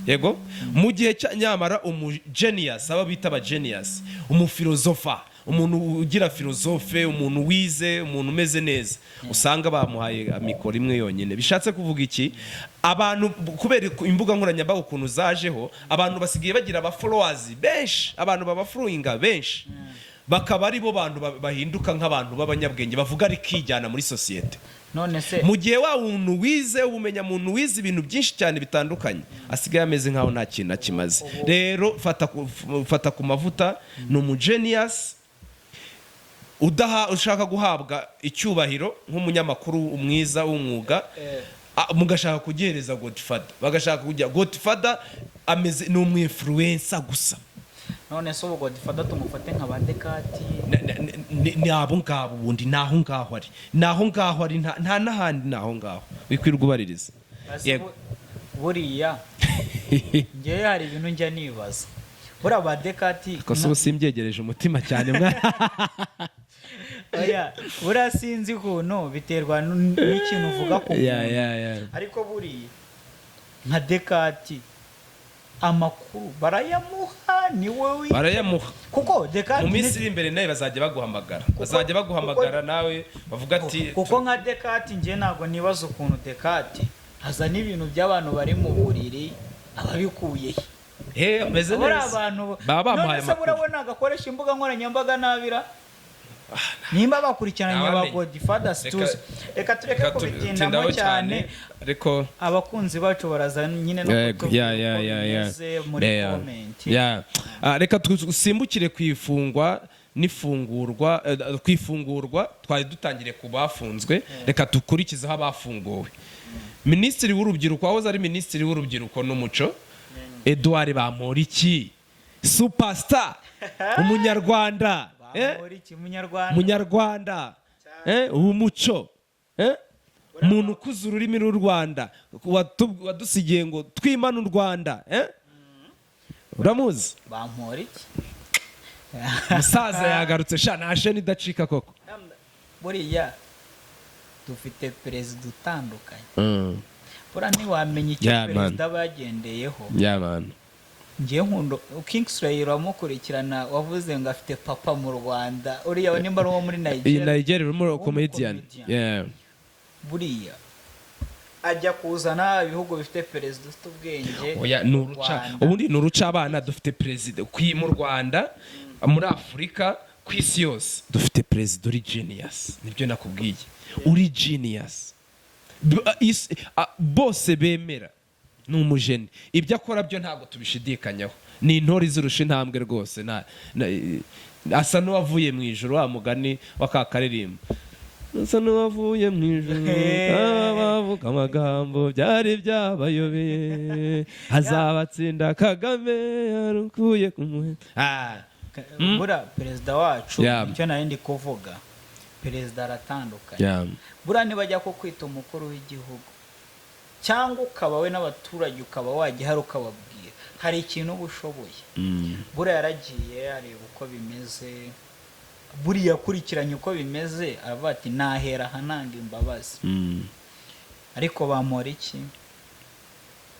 Yego, mu gihe cya nyamara umu genius, aba bita aba genius, umufilozofa, umuntu ugira philosophe, umuntu wize, umuntu umeze neza, usanga bamuhaye mikoro imwe yonyine. Bishatse kuvuga iki? Abantu kubera imbuga nkoranyambaga ukuntu zajeho, abantu basigaye bagira aba followers benshi, abantu babafollowinga benshi, bakaba ari bo bantu bahinduka nk'abantu b'abanyabwenge, bavuga rikijyana muri sosiyete. None se Mu gihe wa muntu wize ubumenyamuntu, wize ibintu byinshi cyane bitandukanye, asigaye ameze nk'aho nta kintu akimaze. Rero fata ku mavuta ni umugenius udaha ushaka guhabwa icyubahiro nk'umunyamakuru mwiza w'umwuga. Mugashaka kugihereza Godfather, bagashaka kujya Godfather ameze ni umwinfluencer gusa. None se ubu Godfather tumufate nka ba Dekati? Ni abo ngabo ubundi, ni aho ngaho ari, ni aho ngaho ari, nta n'ahandi, ni aho ngaho wikwirwa ubaririza. Ese Yego. Buriya ngewe hari ibintu njya nibaza, buriya ba Dekati Kosa ubu simbyegereje umutima cyane mwa. Oya, buriya sinzi ukuntu biterwa n'ikintu uvuga ku muntu. Ariko buriya nka Dekati amakuru barayamuha, ni wowe Barayamuha. Kuko Dekati Mu minsi iri imbere nawe bazajya baguhamagara, bazajya baguhamagara nawe bavuga ati Kuko nka Dekati, njye ntabwo nibaza ukuntu Dekati azana ibintu by'abantu bari mu buriri, ababikuye he? He ameze Buriya neza. abantu Baba bamuhaye none se amakuru. Burabona agakoresha imbuga nkoranyambaga nabira nimba bakurikiranye ba Ntawamenya. Godfather situzi, reka tureke Reka kubitindamo tubitindaho cyane. Ariko Abakunzi bacu baraza nyine no Yego, kutubwira ya uko ya bimeze muri comment. Ya. Reka dusimbukire ku ifungwa n'ifungurwa, ku ifungurwa twari dutangiriye ku bafunzwe, reka dukurikizeho abafunguwe. Minisitiri w'urubyiruko, wahoze ari minisitiri w'urubyiruko n'umuco, Edouard Bamporiki, superstar, umunyarwanda, Bamporiki, munyarwanda. Munyarwanda, umuco, umuntu ukuze ururimi rw'u Rwanda, wadusigiye ngo twimane u Rwanda, uramuzi? Bamporiki. Umusaza yagarutse sha, nta sheni idacika koko. Buriya dufite perezida utandukanye, buriya ntiwamenya icyo Yeah, man. perezida aba yagendeyeho. Yeah, man. Ngewe nkunda Kingsley, uramukurikirana, wavuze ngo afite papa mu Rwanda, uriya nimba ari uwo muri Iyi Nigeria. Nigeria urimo comedian. Comedian. Yeah. Buriya ajya kuzana ibihugu bifite perezida ufite ubwenge. Oya, ni uruca Rwanda. Ubundi ni uruca abana. Dufite perezida mu Rwanda, muri Afurika, ku isi yose dufite perezida uri genius. Nibyo nakubwiye, uri genius. Bose bemera ni umujeni, ibyo akora byo ntabwo tubishidikanyaho, ni intore izirusha intambwe rwose. Asa n'uwavuye mu ijuru, wa mugani wa ka karirimbo, asa n'uwavuye mu ijuru. Abavuga amagambo byari byabayobeye, azabatsinda Kagame yarukuye ku muhe. Buriya perezida wacu, icyo nari ndi kuvuga, perezida aratandukanye. Buriya nibajya kukwita umukuru w'igihugu cyangwa ukaba we n'abaturage, ukaba wajya hari ukababwira, hari ikintu uba ushoboye. Buriya yaragiye areba uko bimeze, buriya akurikiranye uko bimeze, aravuga ati nahera aha nanga imbabazi. Ariko bamora iki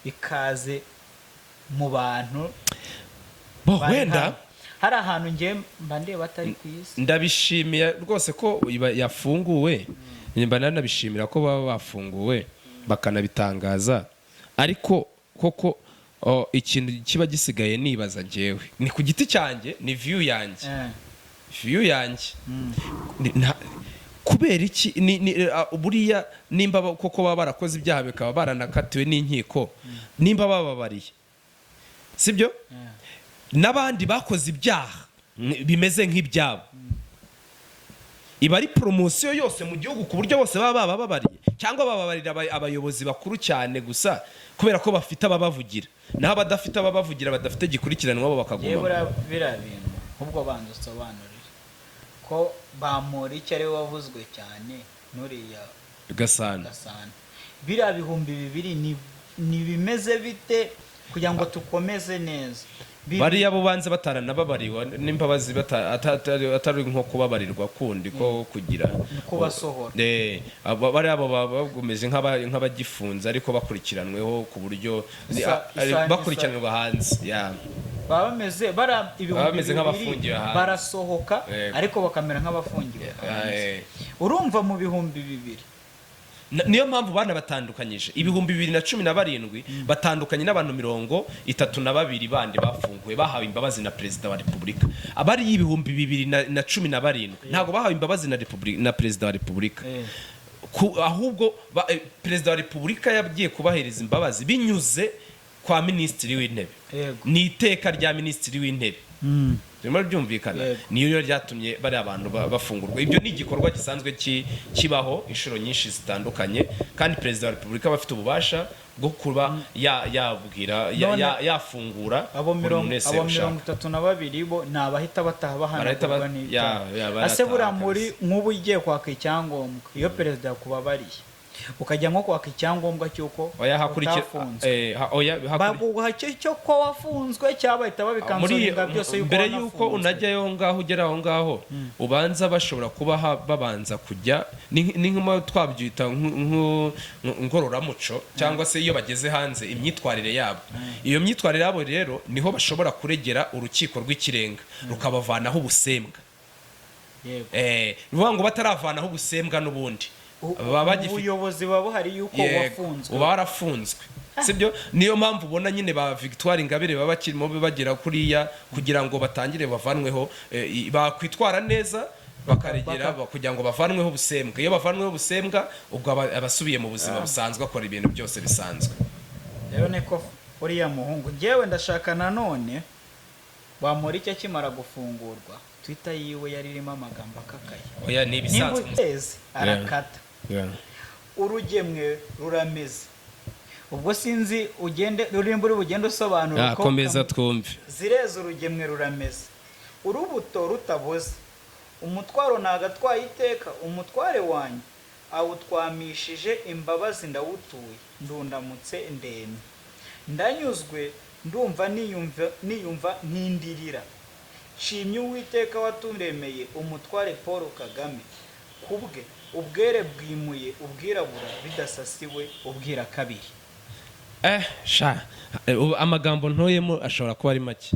ikaze mu bantu Bo, bari wenda hano. Hari ahantu ngiye mba ndeba atari ku isi. Ndabishimiye rwose ko yafunguwe, mba nanabishimira ko baba bafunguwe bakanabitangaza. Ariko koko ikintu kiba gisigaye nibaza njyewe, ni ku giti cyanjye, ni view yanjye, view yanjye. Kubera iki buriya nimba koko baba barakoze ibyaha bikaba baranakatiwe n'inkiko, nimba bababariye, sibyo? N'abandi bakoze ibyaha bimeze nk'ibyabo. Iba ari poromosiyo yose mu gihugu ku buryo bose baba bababariye, cyangwa bababarira abayobozi bakuru cyane gusa kubera ko bafite ababavugira, naho abadafite ababavugira, badafite gikurikiranwa, bo Yewe, bakaguma. Buriya biriya bintu, ahubwo banza usobanurire ko Bamporiki ariwe wavuzwe cyane n'uriya Gasana. Gasana. Biriya 2000 ni bimeze bite kugira ngo tukomeze neza? Bariya bo banze bataranababariwe n'imbabazi, atari nko kubabarirwa kundi ko kugira Kubasohora. Bariya bo baba bagumeze nk'abagifunze ariko bakurikiranweho ku buryo bakurikiranirwa hanze ya. Baba bameze bara Baba bameze 2000 nk'abafungiwe hanze. Barasohoka, ariko bakamera nk'abafungiwe hanze. Urumva mu 2000 Niyo mpamvu banabatandukanyije, 2017 batandukanye n'abantu 32 bandi bafunguwe, bahawe imbabazi na Perezida wa Repubulika. Abari 2017 ntabwo bahawe imbabazi na Perezida wa Repubulika. Ahubwo Perezida wa Repubulika yagiye kubahereza imbabazi binyuze kwa Minisitiri w'Intebe. Ni iteka rya Minisitiri w'Intebe, birimo byumvikana. Niyo rero ryatumye bariya abantu bafungurwa. Ibyo ni igikorwa gisanzwe kibaho inshuro nyinshi zitandukanye, kandi Perezida wa Repubulika aba afite ububasha bwo kuba yabwira yafungura Abo buri mirongo muntu wese abo ushaka. 32 bo ni abahita bataha Barahita bahanagurwa n'ibyaha. Ya, Ase barataha buriya muri kabisa. nk'ubu ugiye kwaka icyangombwa, iyo perezida yakubabariye ukajya nko kwaka icyangombwa cy'uko Oya, hakurikira utafunzwe, oya, baguha cyo ko wafunzwe cyangwa bahita muri babikansoringa byose yuko mbere y'uko wanafunzwe? unajyayo ngaho, ugera aho ngaho, ubanza bashobora kuba babanza kujya ni nk'uko twabyita ngororamuco, cyangwa se iyo bageze hanze imyitwarire yabo. Iyo myitwarire yabo rero niho bashobora kuregera Urukiko rw'Ikirenga rukabavanaho ubusembwa. Ni ukuvuga ngo bataravanaho ubusembwa n'ubundi baba bagifite Ubuyobozi buba buhari yuko wafunzwe. Uba warafunzwe, sibyo? Niyo mpamvu ubona nyine ba Victoire Ingabire baba bakirimo bagera kuriya kugira ngo batangire bavanweho, bakwitwara neza bakaregera kugira ngo bavanweho ubusembwa. Iyo bavanweho ubusembwa, ubwo aba asubiye mu buzima busanzwe, akora ibintu byose bisanzwe. Rero niko uriya muhungu, njyewe ndashaka nanone Bamporiki akimara gufungurwa, Twitter yiwe yari irimo amagambo akakaye. Oya, ni Nimba ibisanzwe. uteze arakata. Urugemwe rurameze, ubwo sinzi ugende rurimba uri bugende usobanura uko Komeza twumve. Zireze, urugemwe rurameze, urubuto rutaboze, umutwaro nagatwaye iteka, umutware wanjye awutwamishije imbabazi, ndawutuye, ndundamutse, ndemye, ndanyuzwe, ndumva niyumva nk'indirira, nshimye Uwiteka waturemeye umutware Paul Kagame, kubwe ubwere bwimuye ubwirabura bidasasiwe ubwira kabiri. Sha, ubu amagambo ntoyemo ashobora kuba ari make.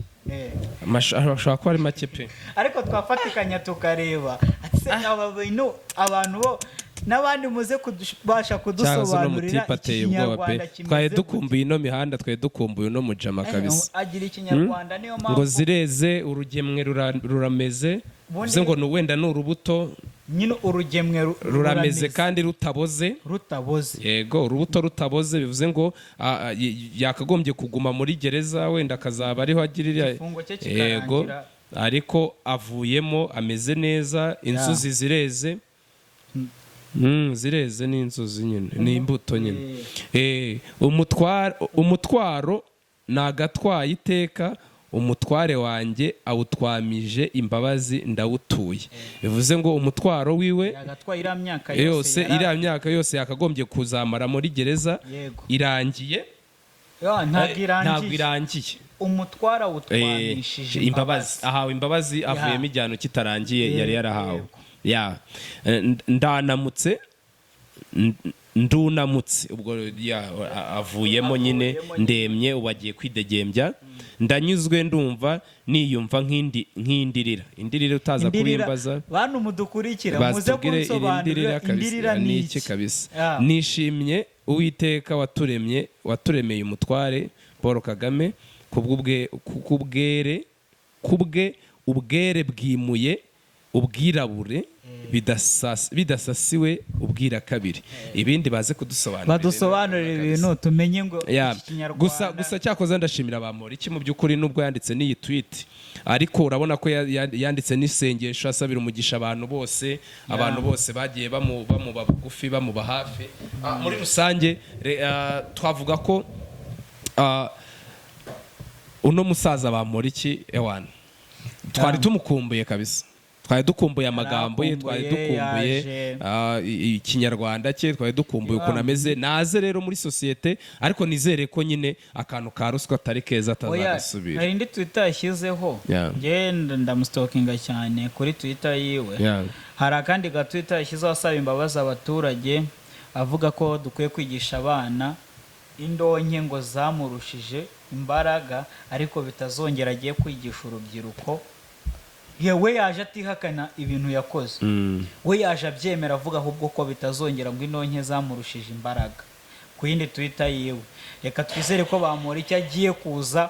Ashobora kuba ari make pe. Ariko twafatikanya tukareba ati se aba bintu, abantu bo n'abandi muze kubasha Cyangwa se uno kudusobanurira mutipe ateye ubwoba pe. Ikinyarwanda kimeze Twari gute? dukumbuye ino mihanda, twari dukumbuye uno mujama kabisa. Agira ikinyarwanda, niyo Ngo mpamvu zireze, urugemwe rurameze, bivuze ngo wenda ni urubuto. Nyine urugemwe Rurameze kandi rutaboze. Rutaboze. Yego, urubuto rutaboze bivuze ngo yakagombye kuguma muri gereza, wenda akazaba ariho agirira Igifungo cye Yego. kikarangira. Ariko avuyemo ameze neza, inzuzi zireze. Zireze ni inzuzi nyine, ni imbuto nyine. Umutwaro nagatwaye iteka, umutware wanjye awutwamije imbabazi, ndawutuye, bivuze ngo umutwaro wiwe Yagatwaye iriya myaka yose, iriya myaka yose yakagombye kuzamara muri gereza irangiye. Ya, ntabwo irangiye. Ntabwo irangiye. Umutwaro awutwamishije Imbabazi, ahawe imbabazi, avuyemo igihano kitarangiye yari yarahawe. Ya. Ndanamutse, ndunamutse, ubwo ya, avuyemo nyine. Avuyemo nyine. Ndemye, ubu agiye kwidegembya, ndanyuzwe, ndumva niyumva nk'indirira, indirira utaza Indirira, kubimbaza. Bantu mudukurikira, muze Bazitubwire iri kunsobanurira ndirira kabisa indirira ni iki kabisa. Nishimye Uwiteka waturemye, waturemeye umutware Paul Kagame, kubw'ubwe kubwere kubwe ubwere bwimuye Ubwirabure bidasasiwe ubwira kabiri. Ibindi baze kudusobanurira. Badusobanurire ibintu tumenye ngo Yeah. iki Kinyarwanda. Gusa cyakoze ndashimira Bamporiki mu by'ukuri, nubwo yanditse n'iyi tweet, ariko urabona ko yanditse n'isengesho asabira umugisha abantu bose, abantu bose bagiye bamuba bugufi, bamuba hafi. Muri rusange twavuga ko uno musaza Bamporiki, ewana, twari tumukumbuye kabisa, twari dukumbuye amagambo ye, twari Yarakumbuye, dukumbuye yaje. Ikinyarwanda cye, twari dukumbuye ukuntu ameze. Naze rero muri sosiyete, ariko nizere ko nyine akantu ka ruswa atari keza, Oya, atazagasubira. hari indi Twitter yashyizeho. Njye ndamustalkinga cyane kuri Twitter yiwe. Hari akandi ga Twitter yashyizeho asaba imbabazi abaturage, avuga ko dukwiye kwigisha abana indonke ngo zamurushije imbaraga, ariko bitazongera, agiye kwigisha urubyiruko. Yewe, yaje atihakana ibintu yakoze. We yaje abyemera, avuga ahubwo ko bitazongera, ngo indonke zamurushije imbaraga, ku yindi Twitter yiwe. Reka twizere ko Bamporiki agiye kuza,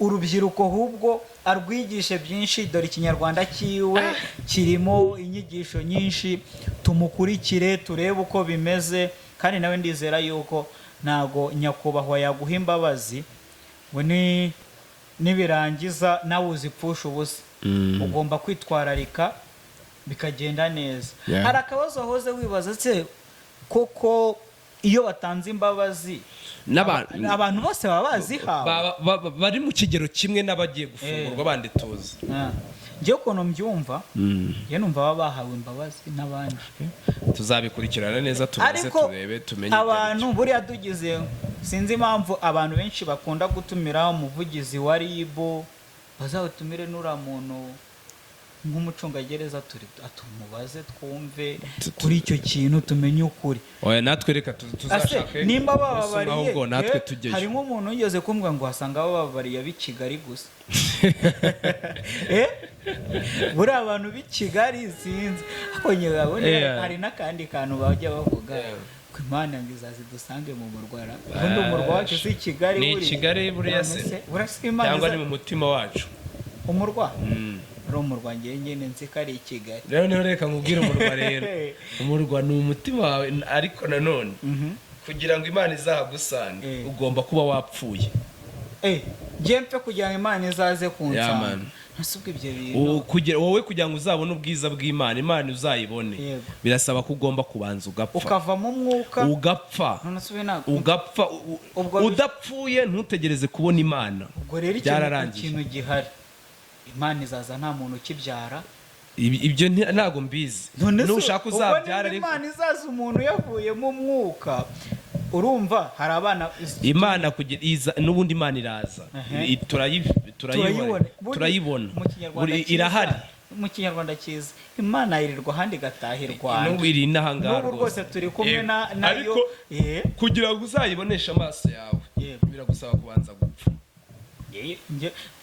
urubyiruko ahubwo arwigishe byinshi. Dore Ikinyarwanda cyiwe kirimo inyigisho nyinshi. Tumukurikire turebe uko bimeze. Kandi nawe ndizera yuko ntago nyakubahwa yaguha imbabazi ngo ni nibirangiza nawe uzipfusha ubusa. Ugomba kwitwararika bikagenda neza. Hari akabazo wahoze wibaza se koko, iyo batanze imbabazi abantu bose baba bazihawe? Bari mu kigero kimwe n'abagiye gufungurwa bandi tuzi. Ah. Njyewe ukuntu mbyumva, njyewe numva baba bahawe imbabazi n'abandi. Tuzabikurikirana neza, tubaze, Ariko turebe, tumenye ibyo ari abantu buriya tugize, sinzi impamvu abantu benshi bakunda gutumira umuvugizi wa RIB, bazawutumire n'uriya muntu nk'umucungagereza, turi atumubaze twumve kuri icyo kintu, tumenye ukuri. Oya, natwe reka Ase, tuzashake nimba umunsi umwe, bababariye, ahubwo natwe tujyeyo. Hari nk'umuntu wigeze kumbwira ngo wasanga bababariye ab'i Kigali gusa. Buriya abantu b'i Kigali sinzi, ariko nyine ubundi hari n'akandi kantu bajya bavuga ko Imana ngo izaze dusange mu murwa. Ubundi umurwa wacu si Kigali? Ni Buriya. Kigali buriya se? None se, buriya si Imana Cyangwa ni mu mutima wacu? Umurwa ari umurwa, ngewe nyine nzi ko ari i Kigali. Rero niho, reka nkubwire, umurwa rero, umurwa ni umutima wawe, ariko nanone kugira ngo Imana izahagusange ugomba kuba wapfuye. Njye mpfe kugira ngo Imana izaze Yeah, kunsanga? man. Ntase ubwo ibyo bintu Wowe kugira ngo uzabone ubwiza bw'Imana, Imana uzayibone, birasaba ko ugomba kubanza ugapfa. Ukavamo umwuka. Ugapfa. None se ubu ntabwo Ugapfa. Udapfuye ntutegereze kubona Imana. Ubwo rero ikintu Byararangiye. ikintu gihari, Imana izaza nta muntu ukibyara. Ibyo ntabwo mbizi. None se Nushaka ubwo uzabyara, nimba ariko Imana izaza umuntu yavuyemo umwuka, urumva hari abana Imana kugira iza, n'ubundi Imana iraza. Turayibona. Turayibona, turayibona. Mu Kinyarwanda cyiza, Irahari. mu Kinyarwanda cyiza, Imana yirirwa ahandi igataha i Rwanda. N'ubu iri inaha ngaha. N'ubu rwose turi kumwe nayo. Ariko kugira ngo uzayiboneshe amaso yawe, biragusaba kubanza gupfa.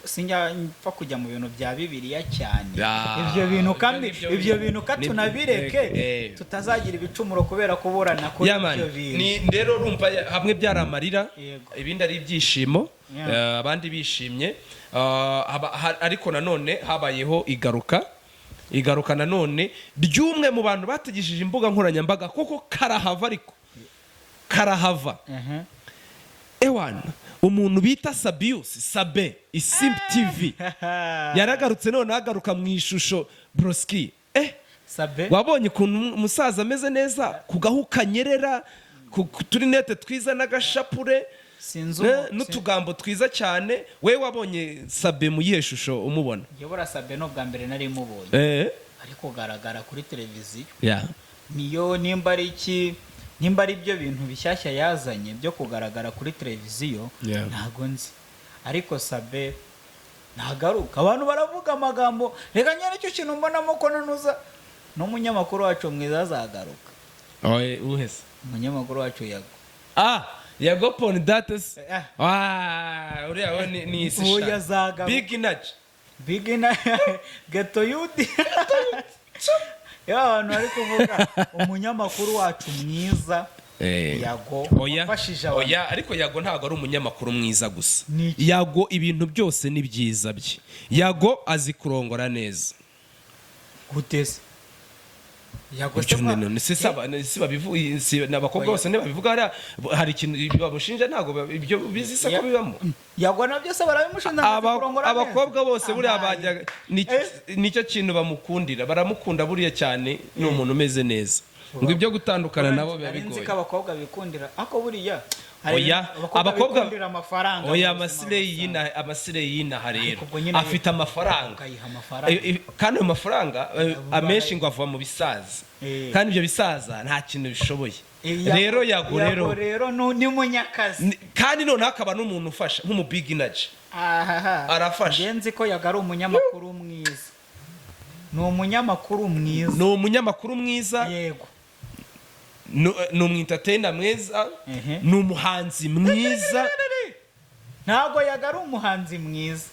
Sinjya mpfa kujya mu bintu bya Bibiliya cyane. Ya, Ibyo bintu kandi ibyo ibyo bintu ka tunabireke, tutazagira ibicumuro kubera kuburana kuri Yeah, man. ibyo bintu. Ni rero urumva hamwe byari amarira, ibindi ari ibyishimo, abandi bishimye. Ariko nanone habayeho igaruka nanone ry'umwe mu bantu batigishije imbuga nkoranyambaga koko karahava, ariko karahava. Ewana, umuntu bita Sabius Sabe, Isimbi TV, yaragarutse none, agaruka mu ishusho broski. Sabe. Wabonye ukuntu umusaza ameze neza, ku gahu kanyerera, ku turinete twiza n'agashapure, Sinzi n'utugambo twiza cyane. We wabonye Sabe mu yihe shusho umubona? Njye buriya Sabe ni ubwa mbere nari mubonye ari kugaragara kuri televiziyo. Niyo nimba ari iki, nimba ari byo bintu bishyashya yazanye byo kugaragara kuri televiziyo, ntago nzi. Ariko Sabe ntagaruka, abantu baravuga amagambo. Reka nyine nicyo kintu mbonamo ko nanuza n'umunyamakuru wacu mwiza azagaruka. Oye, uhese? Umunyamakuru wacu Yago. Ah, Yago Pon Dat se? Eh. Ah, uriya we ni isi Uwo sha. yazagaruka. Big energy. Big na geto yudi. Iyo abantu bari kuvuga umunyamakuru wacu mwiza Yago Oya, wafashije abantu. oya, ariko Yago ntabwo ari umunyamakuru mwiza gusa. Ni iki? Yago ibintu byose ni byiza bye. Yago azi kurongora neza. Guteze Yago se Ibyo si si babivu- si n'abakobwa Oya. bose ntibabivuga. Hariya hari ikintu bamushinja, ntabwo ibyo bizi se ko bibamo. Yago nabyo se barabimushinja ngo azi kurongora neza? Abakobwa bose buriya Amaye. bajya nicyo kintu bamukundira, baramukunda buriya cyane, ni umuntu umeze neza, ngo ibyo gutandukana nabo biba Nari nzi bigoye. ko abakobwa bikundira, ariko buriya hari Oya, abakobwa bikundira amafaranga oya, mu buzima amasireyi busanzwe. y'inaha, amasireyi y'inaha rero Ariko ubwo nyine afite amafaranga. Ukayiha amafaranga. Kandi ayo mafaranga amenshi ngo ava mu bisaza, kandi ibyo bisaza nta kintu bishoboye. Rero Yago rero rero ni munyakazi. Kandi noneho akaba n'umuntu ufasha nk'umu big energy. Ahaha. Arafasha. Njye nzi ko Yago ari umunyamakuru mwiza, ni umunyamakuru mwiza. Ni umunyamakuru mwiza. Yego. Ni umu entertainer mwiza. Ni umuhanzi mwiza. Ntabwo Yago ari umuhanzi mwiza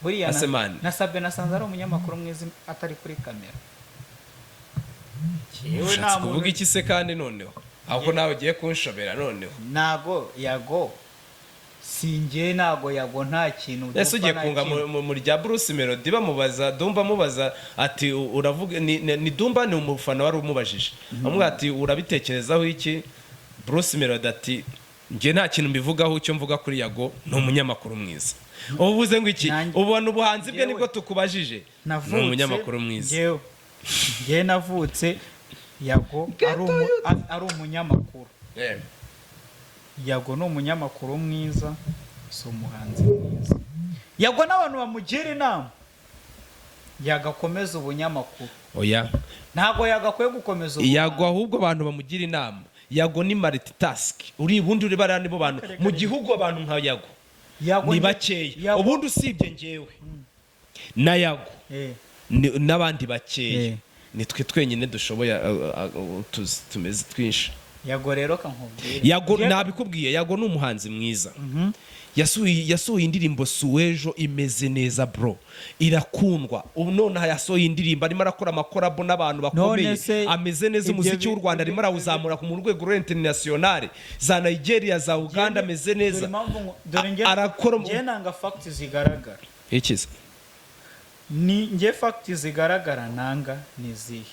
buriya. Ase man. Na Sabe nasanze ari umunyamakuru mwiza atari kuri kamera. Jewe Ushatse nta muntu- kuvuga iki se kandi noneho, ahubwo nawe ugiye kunshobera noneho? Ntago Yago, sinjye, ntago Yago nta kintu Ese ugiye dupfa, nta kunga kintu. mu rya Bruce Melody, bamubaza Dumba, amubaza ati: "Uravuga ni Dumba?" Ni umufana wari umubajije, amubwira ati: "Urabitekerezaho iki?" Bruce Melody ati: "Njye nta kintu mbivugaho, icyo mvuga kuri Yago ni umunyamakuru mwiza." Ubu uvuze ngo iki? Ubona ubuhanzi bwe Njyewe- nibwo tukubajije. Ni Navutse umunyamakuru mwiza. Njyewe navutse Yago ari umunyamakuru. Yago ni umunyamakuru mwiza, si umuhanzi mwiza. Yago n'abantu bamugira inama, yagakomeza ubunyamakuru. Oya. Ntabwo yagakwiye gukomeza ubuhanzi. Yago ahubwo abantu bamugira inama, Yago ni multitask. Uri ubundi uri bariya nibo bantu mu gihugu, abantu nka Yago Yago ni bakeya. Ubundi usibye njyewe na Yago n'abandi bakeya, nitwe twenyine dushoboye, utuzi tumeze twinshi. Yago rero kankubwire. Yago nabikubwiye, Yago ni umuhanzi mwiza. Yasohoye indirimbo Suwejo imeze neza bro, irakundwa. Ubu nonaha yasohoye indirimbo, arimo arakora ama collabo n'abantu bakomeye. None se Ameze neza. ibyo Umuziki w'u Rwanda arimo arawuzamura ku mu rwego rwa international, za Nigeria, za Uganda, ameze neza. Dore impamvu dore Arakora njye nanga fact zigaragara. Ikiza. Ni njye fact zigaragara nanga ni izihe?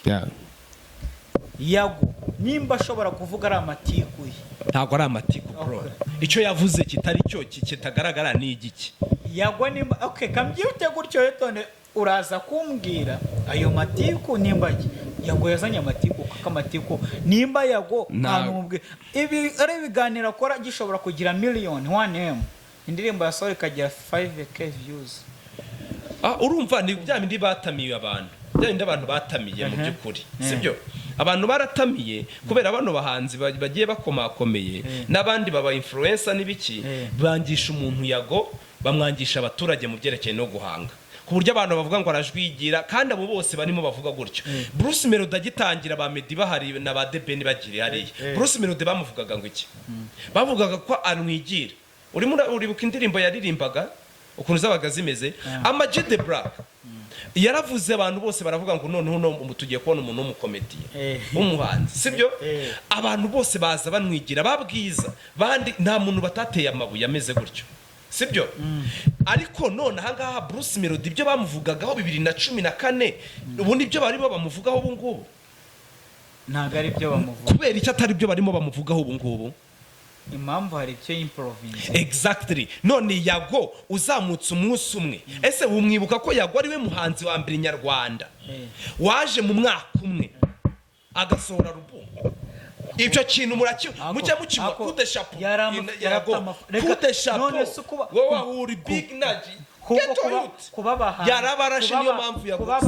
Yago nimba ashobora kuvuga ari amatiku ye. Ntabwo ari amatiku bro. Icyo yavuze kitari cyo kitagaragara ni igiki? Yago nimba, okay, kambyite gutyo yetone, uraza kumbwira ayo matiku nimba Yago yazanye amatiku, kuko amatiku nimba Yago ntabwo ibi ari ibiganiro akora gishobora kugira miliyoni 1M, indirimbo yasohoye ikagira 5K views. Ah, urumva ni bya bindi batamiye abantu, bya bindi abantu batamiye mu by'ukuri, sibyo? Abantu baratamiye kubera bano bahanzi bagiye bakomakomeye n'abandi baba influencer n'ibiki, bangisha umuntu Yago, bamwangisha abaturage mu byerekeye no guhanga, ku buryo abantu bavuga ngo arajwigira, kandi abo bose barimo bavuga gutyo. Bruce Melody agitangira, ba Meddy bahari na ba The Ben bagiri hariya, Bruce Melody bamuvugaga ngo iki? Bavugaga ko anwigira. Urimo uribuka indirimbo yaririmbaga ukuntu zabaga zimeze? Ama G The Black yaravuze, abantu bose baravuga ngo noneho no tugiye kubona umuntu w'umukomediye w'umuhanzi, sibyo? Abantu bose baza banwigira, babwiza bandi, nta muntu batateye amabuye ameze gutyo, sibyo? Ariko none ahangaha Bruce Melody ibyo bamuvugagaho 2014, ubu nibyo barimo bamuvugaho ubu ngubu? Ntabwo ari byo bamuvuga. Kubera icyo atari byo barimo bamuvugaho ubu ngubu? Impamvu hari icyo improvinze. Exactly. None Yago uzamutse umunsi umwe, ese wumwibuka ko Yago ari we muhanzi wa mbere nyarwanda waje mu mwaka umwe agasohora album? Ibyo kintu muraki mujya mukinywa kude chapeau. Yari Yago reka, kude chapeau. None se Wowe uri big naji. Kuba kuba abahanzi Yarabarashe, niyo mpamvu kuba yagutse.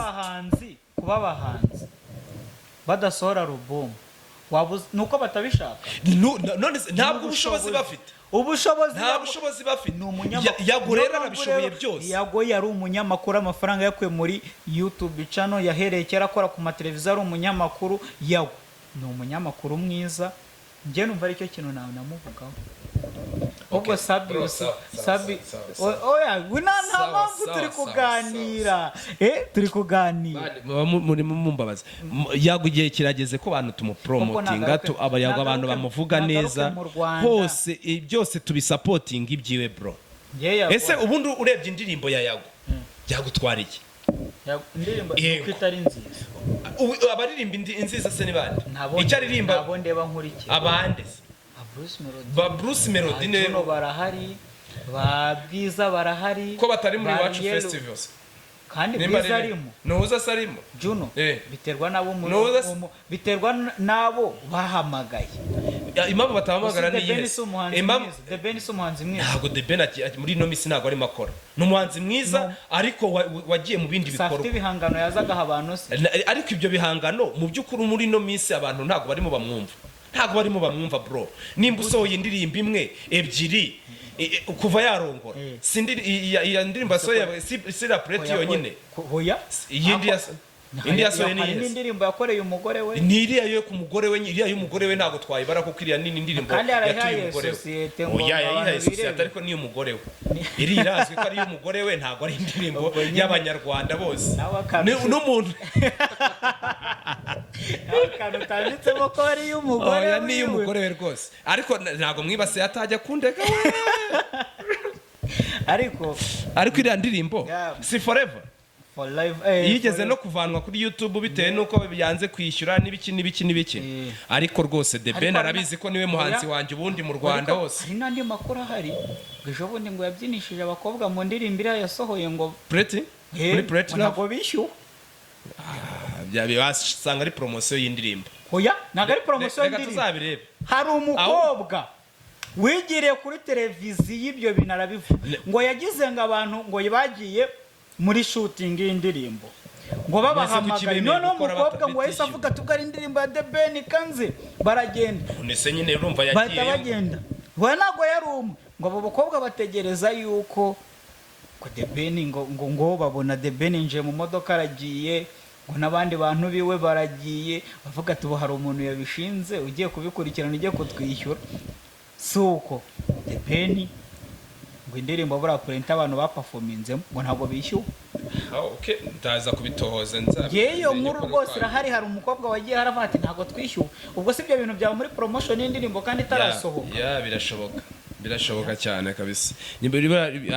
abahanzi badasohora album, waba nuko batabishaka? None se ntabwo ubushobozi bafite? Ubushobozi Nta bushobozi bafite. Ni umunyamakuru. Yago rero Niyo mpamvu arabishoboye rero byose. Yago yari umunyamakuru, amafaranga yakuye muri YouTube channel, yahereye kera akora ku mateleviziyo ari umunyamakuru. Yago ni umunyamakuru mwiza, njye numva aricyo kintu nawe namuvugaho. Ubwo Okay, Sabi bro, sawa, sawa, Sabi sawa, sawa. Oya, nta Sawa, mpamvu sawa, turi sawa, kuganira, turi kuganira. Muba murimo mumbabaza. Yago igihe kirageze ko abantu tumupromotinga, Ubwo aba Yago abantu bamuvuga nagaruke neza mu Rwanda. hose, byose tubisapotinga ibyiwe bro. Njye Yago Ese ubundi urebye indirimbo ya Yago yagutwara iki? Indirimbo Yego. nuko itari nziza. Abaririmba inziza se ni bande? Ntabo. Icyo aririmba. Ntabo ndeba nkurikira. Abande se? Ba Bruce Melody. Ba Bruce Melody Ba ne Juno barahari, ba Bwiza barahari. Ko batari muri ba Iwacu Ariel. Festivals? Kandi Nimba Bwiza ari arimo. Ntuza se arimo? Juno. Eh. Biterwa n'abo biterwa n'abo bahamagaye. Ya, impamvu batahamagara Gusa ni The Ben iyihe? si umuhanzi mwiza. The Ben si umuhanzi mwiza. Ntabwo The Ben muri ino minsi ntabwo arimo akora. Ni umuhanzi mwiza, ariko wagiye mu bindi Si afite bikorwa. ibihangano yazagaha abantu se? Ariko ibyo bihangano, mu by'ukuri, muri ino minsi abantu ntabwo barimo bamwumva, ntabwo barimo bamwumva, bro. Nimba usohoye indirimbo imwe, ebyiri, kuva yarongora, si iya ndirimbo yasohoye, si la Preti yonyine. Hoya. Iyindi indi yasohoye ni Hari iyihe? n'indirimbo yakoreye umugore we. Ni iriya yo ku mugore we. Iriya y'umugore we ntabwo twayibara, kuko iriya ni indirimbo Kandi yarayihaye yatuye umugore we. sosiyete ngo Oya, abantu yayihaye sosiyete, birebere. ariko ni iy'umugore we. Iri irazwi ko ari iy'umugore we, ntabwo ari indirimbo Ubwo nyine- y'Abanyarwanda bose. Nawe akantu- N'umuntu Nawe akantu utanditsemo ko ari iy'umugore Oya, ni wiwe. iy'umugore we rwose, ariko ntabwo mwibasiye, atajya kundega we. Ariko Ariko iriya ndirimbo si forever? For life, Yigeze no kuvanwa kuri YouTube bitewe n'uko yanze kwishyura n'ibiki n'ibiki n'ibiki. Ariko rwose The Ben Ariko arabizi ko niwe muhanzi Oya. wanjye ubundi mu Rwanda Ariko hose. hari n'andi makuru ahari, ngo ejo bundi ngo yabyinishije abakobwa mu ndirimbo iriya yasohoye ngo Pretty, muri Pretty ngo Love. ntabwo bishyuwe. Wasanga ari promotion y'indirimbo. Oya, ntabwo ari promotion Reka y'indirimbo. tuzabirebe. Hari umukobwa wigiriye kuri televiziyo, ibyo bintu arabivuga, ngo yagize ngo abantu ngo bagiye muri shooting y'indirimbo ngo babahamagaye, bemeye noneho gukora umukobwa ngo yahise batishyuwe? avuga ati ubwo ari indirimbo ya The Ben kanze, baragenda. None se nyine urumva Bahita yagiye bagenda. Ngo ntabwo yari umwe, ngo abo bakobwa bategereza yuko ngo The Ben ngo babona The Ben yinjiye mu modoka aragiye, ngo n'abandi bantu biwe baragiye, bavuga ati ubu hari umuntu yabishinze ugiye kubikurikirana, ugiye kutwishyura. Si uko The Ben ngo indirimbo buriya Plenty abantu baperforminzemo ngo ntabwo bishyuwe. Ah, okay, ndaza kubitohoza nza. Ngewe iyo nkuru rwose irahari. Hari umukobwa wagiye haravuga ati ntabwo twishyuwe. Ubwo si ibyo bintu byaba muri promotion y'indirimbo kandi itarasohoka? Ya, birashoboka, birashoboka cyane kabisa. Nimba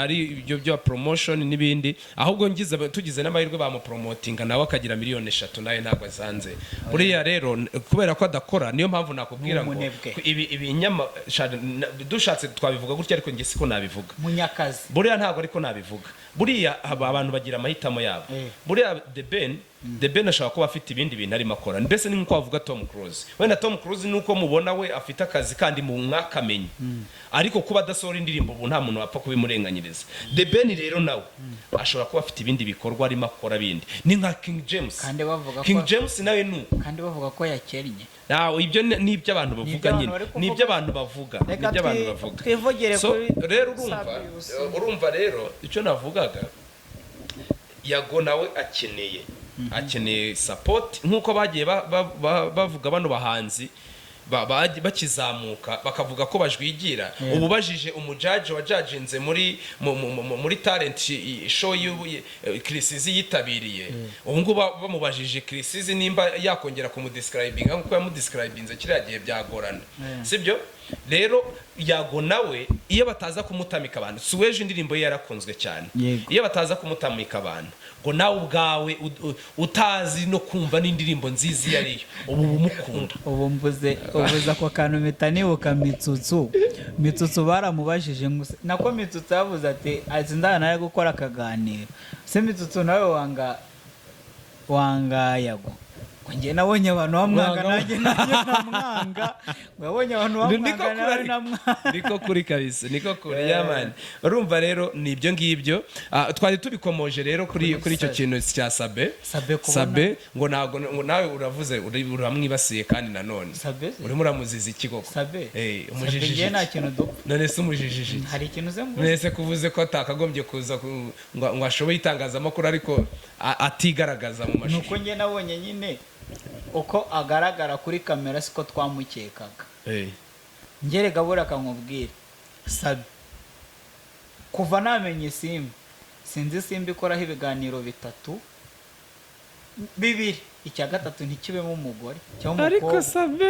ari ibyo bya promotion n'ibindi, ahubwo ngize tugize n'amahirwe bamupromotinga nawe akagira miliyoni 3, nawe ntabwo azanze. Buriya rero kubera ko adakora, niyo mpamvu nakubwira ngo Umunebwe. Ibi nyama dushatse twabivuga gutya, ariko njye siko nabivuga. Munyakazi. Buriya ntabwo ariko nabivuga. Buriya abantu bagira amahitamo yabo. Buriya The Ben ashobora kuba afite ibindi bintu arimo akora. Mbese ni nkuko wavuga Tom Cruise. Wenda Tom Cruise nuko mubona we afite akazi kandi mu mwakamenye, ariko kuba adasohora indirimbo ubu nta muntu wapfa kubimurenganyiriza. The Ben rero nawe ashobora kuba afite ibindi bikorwa arimo akora bindi. Ni nka King James. Kandi bavuga King ko James nawe nuko. Kandi bavuga ko yakennye. Nawe ibyo ni ibyo abantu bavuga abantu nyine. bari kuvuga. Ni ibyo abantu bavuga, ni Reka ibyo abantu bavuga. twivugire So kuri rero urumva, Sabius. urumva rero icyo navugaga, Yago nawe akeneye support nk'uko bagiye bavuga bano bahanzi bakizamuka bakavuga ko bajwigira. Ubu bajije umujaji wajajinze muri talent show Chriss Eazy yitabiriye, ubu ngubu bamubajije Chriss Eazy nimba yakongera kumudescribinga nk'uko yamudescribinze kiriya gihe, byagorana. Sibyo? Rero Yago nawe iyo bataza kumutamika abantu, si weje indirimbo ye yarakunzwe cyane. Iyo bataza kumutamika abantu ngo nawe ubwawe utazi no kumva n'indirimbo nziza iyo ariyo, ubu bumukunda. Ubu mvuze, uvuze ako kantu mpita nibuka Mitsutsu. Mitsutsu baramubajije ngo nako Mitsutsu yavuze ati ndana nawe gukora akaganiro se. Mitsutsu nawe wanga Yago, ngo njye nabonye abantu bamwanga, Wanga- nanjye namwanga, ngo yabonye abantu Niko bamwanga kuri nawe ariko. namwanga. Niko kuri kabisa, niko kuri yamani. Urumva rero ni ibyo ngibyo. Ah, twari tubikomoje rero kuri icyo Sabe. kintu cya Sabe. Sabe kubona- Sabe ngo ntabwo ngo nawe uravuze uramwibasiye kandi nanone Sabe se? urimo uramuziza iki koko? Sabe. Eh, Sabe umujijije njye nta iki? kintu dupfa. None se umujijije iki? Hari ikintu uze mvuze? Mwese kuvuze ko atakagombye kuza ngo ashoboye itangazamakuru, ariko atigaragaza mu Ni mashusho. uko njye nabonye nyine uko agaragara kuri kamera siko twamukekaga. Ngerega buriya akamubwira Sabe, kuva namenya Isimbi, sinzi Isimbi ikoraho ibiganiro bitatu. Bibiri, icya gatatu ntikibemo umugore cyangwa Ariko umukobwa. Sabe.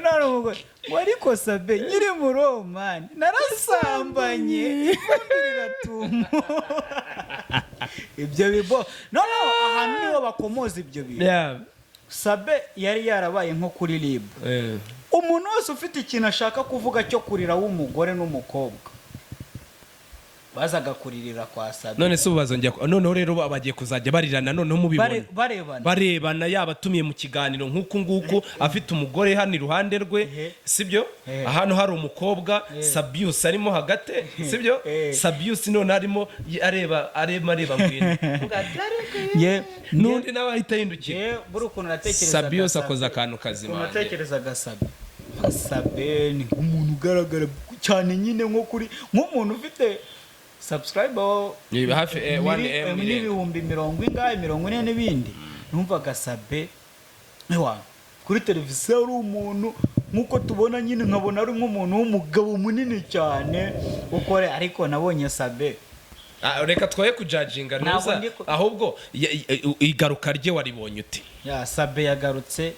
None umugore ngo: "Ariko Sabe, nyiri muri Omani narasambanye, ivumbi riratumuka." Ibyo bibo noneho ahantu niho bakomoza ibyo bintu. Sabe yari yarabaye nko kuri RIB. Umuntu wese ufite ikintu ashaka kuvuga cyo kurira w'umugore n'umukobwa bazaga kuririra kwa Sabe. None se ubu bazongera noneho rero bagiye kuzajya barirana noneho mubibona. Barebana. Barebana, yaba atumiye mu kiganiro nk'uku nguku, afite umugore hano iruhande rwe, sibyo? Hano hari umukobwa, Sabius arimo hagati, sibyo? Sabius none arimo areba, arema areba Ngwino, n'undi nawe ahita yindukira. Ye, buri ukuntu natekerezaga Sabius Sabe. akoze akantu kazima. Ukuntu natekerezaga Sabe, Sabe ni nk'umuntu ugaragara cyane nyine, nko kuri nk'umuntu ufite subscribe Ni hafi, 1M irenga. n'ibihumbi mirongo ingahe, 40 n'ibindi. Numvaga Sabe ewa kuri televiziyo ari umuntu nk'uko tubona nyine, nkabona ari nk'umuntu w'umugabo munini cyane ukore, ariko nabonye Sabe Ah, reka twoye kujudginga. Ntabwo Ntuza ahubwo igaruka rye waribonye ute? Ya Sabe yagarutse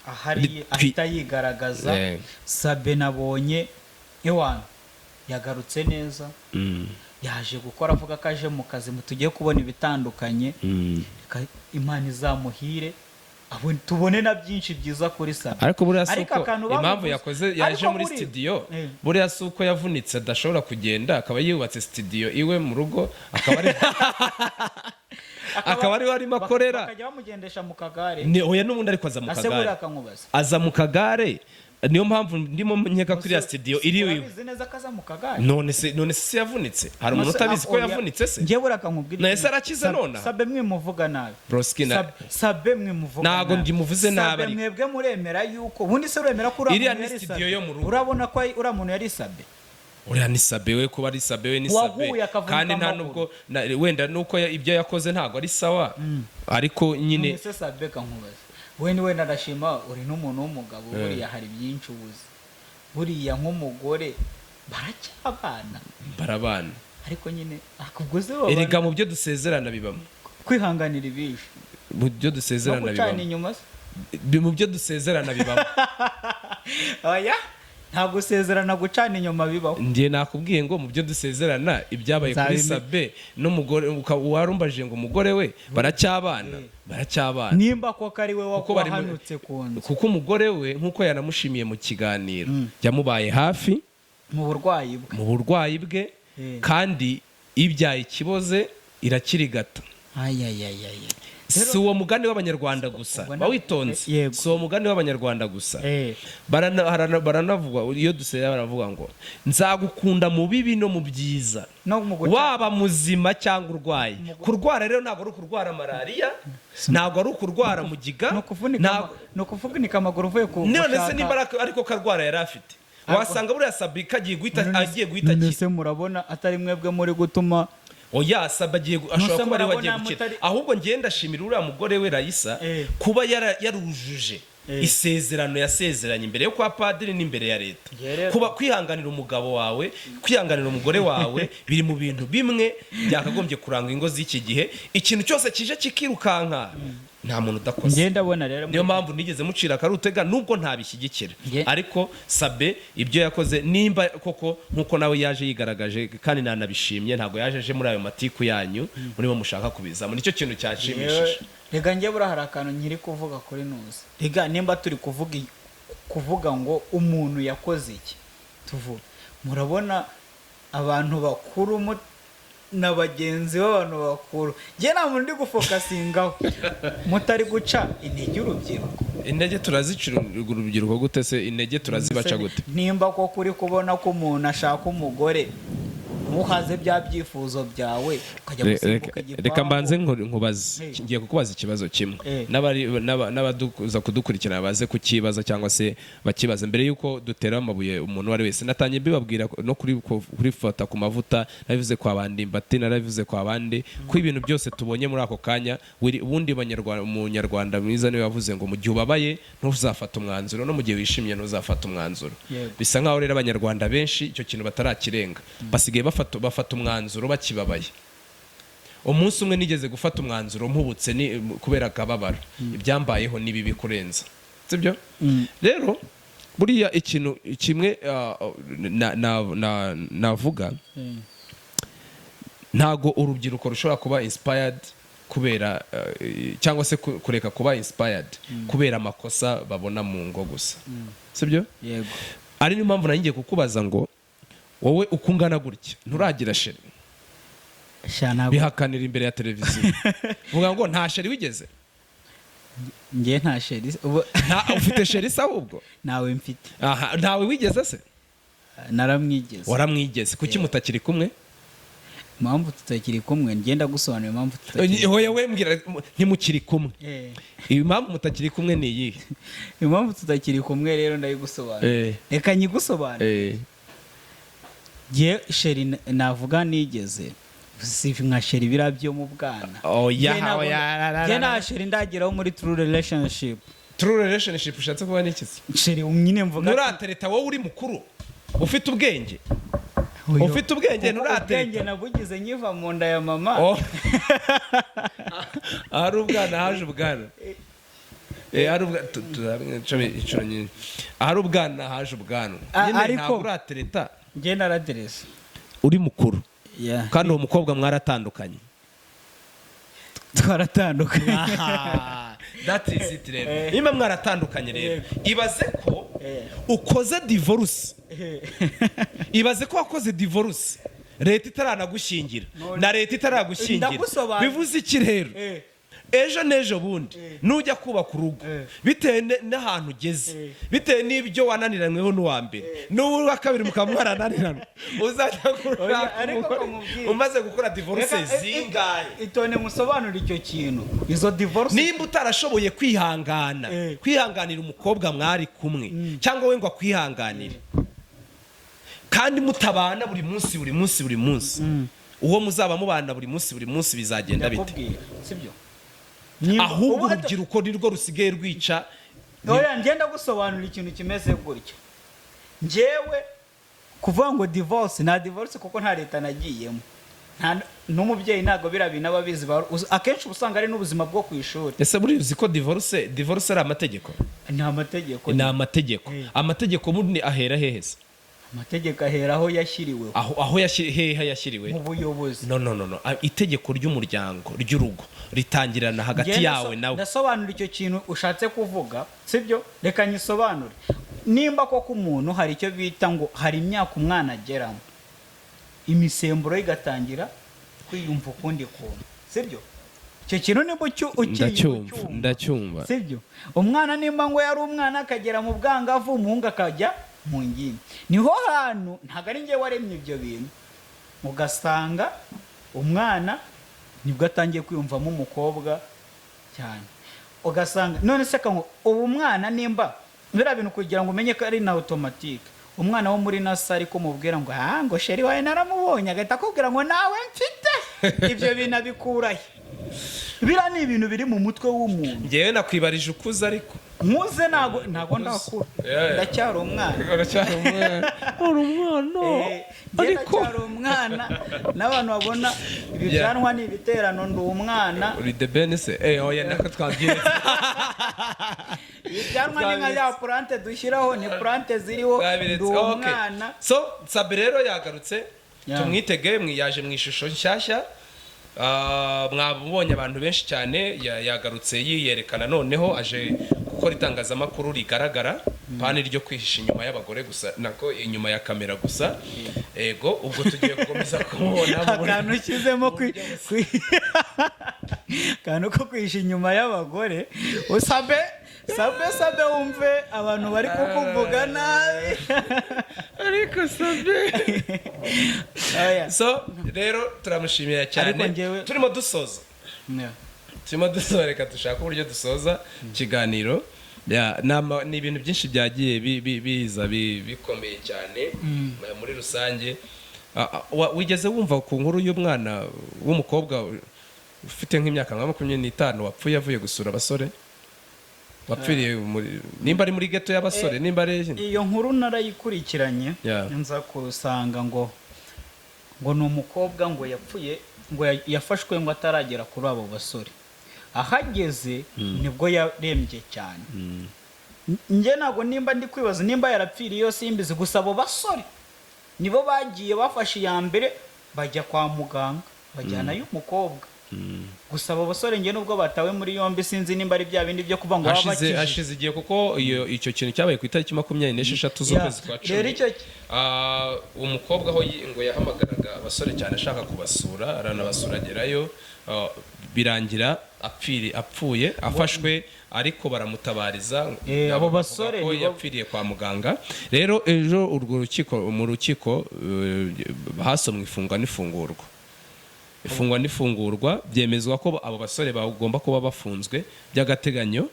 ahari ahita yigaragaza. Sabe nabonye ewana yagarutse neza, yaje gukora, avuga ko aje mu kazi, tugiye kubona ibitandukanye. Reka Imana izamuhire, tubone na byinshi byiza kuri Sabe. Ariko buriya si Ariko uko akantu impamvu bamuvuze- yakoze yaje ariko muri studio, buriya si uko yavunitse adashobora kugenda, akaba yubatse studio iwe mu rugo, akaba ariwe arimo akorera. Bakajya bamugendesha mu kagare. Ni oya, n'ubundi ariko aza mu Ase kagare. buriya akankubaza. Aza mu kagare, niyo mpamvu ndimo nkeka ko iriya studio iri iwe. Urabizi neza ko aza mu kagare? None se si yavunitse? Hari umuntu utabizi ko yavunitse se? Njye buriya akankubwira Na ikintu. ese arakize nonaha? Sabe mwimuvuga nabi. Broski Sabe mwimuvuga Ntago nabi. ndimuvuze nabi, Sabe ariko. mwebwe muremera yuko ubundi se uremera ko uriya Iriya muntu ni yari studio Sabe? yo mu rugo. Urabona ko uriya muntu yari Sabe? Uriya ni Sabe we, kuba ari Sabe we ni Sabe. Waguye akavunika Kandi nta amaguru. nubwo wenda nuko ibyo yakoze ntabwo ari sawa, ariko nyine None se Sabe, kankubaza, we ni wenda ndashima uri n'umuntu w'umugabo, buriya hari byinshi ubuze, buriya nk'umugore baracyabana? Barabana. Ariko nyine akubwo se babana? Erega mu byo dusezerana bibamo. Kwihanganira ibije. Mu byo No dusezerana gucana bibamo. inyuma se? Mu byo dusezerana bibamo. Oya, nta gusezerana gucana inyuma bibaho. Njye nakubwiye ngo mu byo dusezerana, ibyabaye kuri Sabe n'umugore warumbajije ngo umugore we baracyabana, baracyabana. Nimba koko ari we Kuko wahanutse ku nzu. Kuko umugore we, nk'uko yanamushimiye mu kiganiro, yamubaye hafi mu burwayi bwe. Mu burwayi bwe. Kandi ibyaye ikiboze irakirigata. Ayayayaya. Si uwo mugani w'Abanyarwanda gusa. Ubwo Ba witonze. Yego. Si uwo mugani w'Abanyarwanda gusa. Baranavuga iyo dusera, baravuga ngo nzagukunda mu bibi no mu byiza, No mu guca waba muzima cyangwa urwaye. Kurwara rero ntabwo ari ukurwara malariya, ntabwo ari ukurwara mugiga. Ni ukuvunika ni ukuvunika amaguru uvuye ku None se gushaka- nimba ariko karwara yari afite, wasanga buriya Sabi kagiye guhita agiye guhita None akira. se murabona atari mwebwe muri gutuma Oya, Sabi agiye ashobora Nuse kuba ariwe agiye murabona gukira. mutari- Ahubwo ngenda ndashimira uriya mugore we Rayisa kuba yarujuje isezerano yasezeranye imbere yo kwa padiri n'imbere ya leta. Njye rero- Kuba kwihanganira umugabo wawe, kwihanganira umugore wawe, biri mu bintu bimwe byakagombye kuranga ingo z'iki gihe. Ikintu cyose kije kikirukanka, nta muntu udakoze. Njye ndabona rero Niyo mpamvu nigeze mucira akarutega nubwo ntabishyigikira. Ariko Sabe ibyo yakoze, nimba koko nkuko nawe yaje yigaragaje, kandi nanabishimye, ntabwo yaje aje muri ayo matiku yanyu murimo mushaka kubizamo. Nicyo kintu cyashimishije. Rega njye buriya hari akantu nkiri kuvuga kuri nuzi. Rega nimba turi kuvuga ngo umuntu yakoze iki, tuvuga murabona abantu bakuru na bagenzi b'abantu bakuru, njye nta muntu ndi gufocusingaho, mutari guca intege urubyiruko. Intege turazicira urubyiruko gute se? Intege turazibaca gute? Nimba koko uri kubona ko umuntu ashaka umugore, ntuhaze bya byifuzo byawe ukajya gusimbuka igipangu. Reka mbanze nkubaze. Ngiye kukubaza ikibazo kimwe. N'abaduza kudukurikirana baze kukibaza cyangwa se bakibaza mbere y'uko dutera amabuye umuntu uwo ari wese. Natangiye mbibabwira no kuri fata ku mavuta, narabivuze kwa Bandimbati, narabivuze kwa bandi, ko ibintu byose tubonye muri ako kanya ubundi umunyarwanda mwiza niwe wavuze ngo mu gihe ubabaye ntuzafata umwanzuro, no mu gihe wishimye ntuzafata umwanzuro. Bisa nkaho rero Abanyarwanda benshi icyo kintu batarakirenga, basigaye bafata umwanzuro bakibabaye. Umunsi umwe nigeze gufata umwanzuro mpubutse, ni kubera akababaro, ibyambayeho ni bibi kurenza, sibyo? Rero buriya ikintu kimwe navuga, ntago urubyiruko rushobora kuba inspired kubera cyangwa se kureka kuba inspired kubera amakosa babona mu ngo gusa, sibyo? Yego. Ari niyo mpamvu ngiye kukubaza ngo wowe uko ungana gutya nturagira chéri? Sha, ntabwo. Bihakanira imbere ya televiziyo, vuga ngo nta chéri wigeze. Njye nta chéri ubu. Nta ufite chéri se ahubwo? Ntawe mfite. Aha, ntawe wigeze se? Naramwigeze. Waramwigeze, kuki mutakiri kumwe? Impamvu tutakiri kumwe, ngenda gusobanura impamvu tutakiri. Hoya, we mbwira, ntimukiri kumwe. Impamvu mutakiri kumwe ni iyihe? Impamvu tutakiri kumwe rero ndayigusobanura. Reka nyigusobanure. Njye chéri navuga nigeze si nka chéri biriya byo mu bwana. Oya. Njye Oya, la, la, njye la, nta chéri ndageraho muri true relationship. True relationship ushatse kuba n'iki se? Chéri nyine mvuga ati- Nturatereta wowe uri mukuru ufite ubwenge? Oya. Ufite ubwenge, Kuko nturatereta. ubwenge nabugize nkiva mu nda ya mama. Oh. Ahari ubwana haje ubwana. Ahari inshuro nyinshi, ahari ubwana haje ubwanwa. Nyine Ariko- ntabwo uratereta. Njye naraterese. Uri mukuru? Yeah. Kandi uwo mukobwa mwaratandukanye? Twaratandukanye. Aha, that is it. Rero niba mwaratandukanye rero, ibaze ko ukoze divorce, ibaze ko wakoze divorce leta itaranagushyingira, na leta itaragushyingira. Ndagusobanurira. Bivuze iki rero? Ejo n'ejo bundi nujya kubaka urugo, bitewe n'ahantu ugeze, bitewe n'ibyo wananiranyweho n'uwa mbere n'uwa kabiri mukaba mwarananiranywe, uzajya Oya, gushaka ariko umugore kamubwire. umaze gukora divorce Reka, zingahe? Itone musobanure icyo kintu, izo divorce. Nimba utarashoboye kwihangana, kwihanganira umukobwa mwari kumwe, cyangwa we ngo akwihanganire, kandi mutabana buri munsi, buri munsi, buri munsi, uwo muzaba mubana buri munsi, buri munsi, bizagenda bite? Ndakubwira, sibyo? Ahubwo urubyiruko nirwo rusigaye rwica. Oya, ngenda gusobanura ikintu kimeze gutya. Njyewe kuvuga ngo divorce, nta divorce, kuko nta leta nagiyemo. N'umubyeyi ntabwo biriya bintu aba abizi. Akenshi uba usanga ari n'ubuzima bwo ku ishuri. Ese buriya uzi ko divorce ari amategeko? Ni amategeko. Ni amategeko. Amategeko bundi ahera hehe se? Amategeko ahera aho yashyiriweho. Aho hehe yashyiriwe? Mu buyobozi. No, no, no, no. Itegeko ry'umuryango, ry'urugo, ritangirana hagati Ngenda yawe nawe. Ndasobanura icyo kintu ushatse kuvuga, sibyo? Reka nyisobanure. Nimba koko umuntu hari icyo bita ngo hari imyaka umwana ageramo, imisemburo ye igatangira kwiyumva ukundi kuntu, sibyo? Icyo kintu nimba Ndacyumva. ucyumva, Ndacyumva. sibyo? Umwana nimba ngo yari umwana akagera mu bwangavu, umuhungu akajya mu ngimbi, niho hantu ntabwo ari njye waremye ibyo bintu, ugasanga umwana nibwo atangiye kwiyumvamo umukobwa cyane. Ugasanga none se kango ubu umwana nimba biriya bintu, kugira ngo umenye ko ari na automatique, umwana wo muri nursery ko mubwira ngo ah, ngo chéri wawe naramubonye, agahita akubwira ngo nawe mfite, ibyo bintu abikurahe? Biriya ni ibintu biri mu mutwe w'umuntu. Ngewe nakwibarije ukuze ariko. Nkuze? Ntago ndakura. Ndacyari umwana. Uracyari umwana, uri umwana. Njye Ariko ndacyari umwana, n'abantu babona ibi byanwa ni ibiterano, ndi umwana. Uri the Ben se? Oya, nako twabyiretse. Ibi byanwa ni nka ya plante dushyiraho, ni plante ziriho, ndi Twabiretse. Okay. umwana. So Sabe rero yagarutse. Tumwitege, yaje mu ishusho nshyashya. Mwabonye abantu benshi cyane, yagarutse yiyerekana, noneho aje gukora itangazamakuru rigaragara, pani ryo kwihisha inyuma y'abagore gusa, nako inyuma ya kamera gusa. Ego, ubwo tugiye gukomeza kumubona Akantu ushyizemo akantu ko kwihisha inyuma y'abagore, usabe sabe sabe, wumve abantu bari kukuvuga nabi. Ariko Sabe Oya. So rero turamushimira cyane. Ariko njyewe- Turimo dusoza, turimo dusoza, reka dushake uburyo dusoza ikiganiro. Ya, ni ibintu byinshi byagiye biza bikomeye cyane muri rusange. Wigeze wumva ku nkuru y'umwana w'umukobwa ufite nk'imyaka nka 25 wapfuye avuye gusura abasore, wapfiriye nimba ari muri ghetto y'abasore, nimba ari Iyo nkuru narayikurikiranye. Nza kusanga ngo Ngo ni umukobwa ngo yapfuye, ngo yafashwe ngo ataragera kuri abo basore, ahageze nibwo yarembye cyane. Njye ntabwo nimba ndi kwibaza nimba yarapfiriye iyo simbizi, gusa abo basore nibo bagiye bafashe iya mbere bajya kwa muganga bajyanayo umukobwa. Gusa abo basore njye nubwo batawe muri yombi, sinzi nimba ari bya bindi byo kuvuga ngo baba Hashize bakijije. Hashize igihe, kuko iyo icyo kintu cyabaye ku itariki 26 z'ukwezi kwa Rero 10. icyo Umukobwa aho ngo yahamagaraga abasore cyane ashaka kubasura, aranabasura agerayo, birangira apfuye afashwe, ariko baramutabariza. Abo Bavuga basore ko yapfiriye kwa muganga. Rero ejo urwo rukiko, mu rukiko hasomwe ifungwa n'ifungurwa, ifungwa n'ifungurwa, byemezwa ko abo basore bagomba kuba bafunzwe by'agateganyo,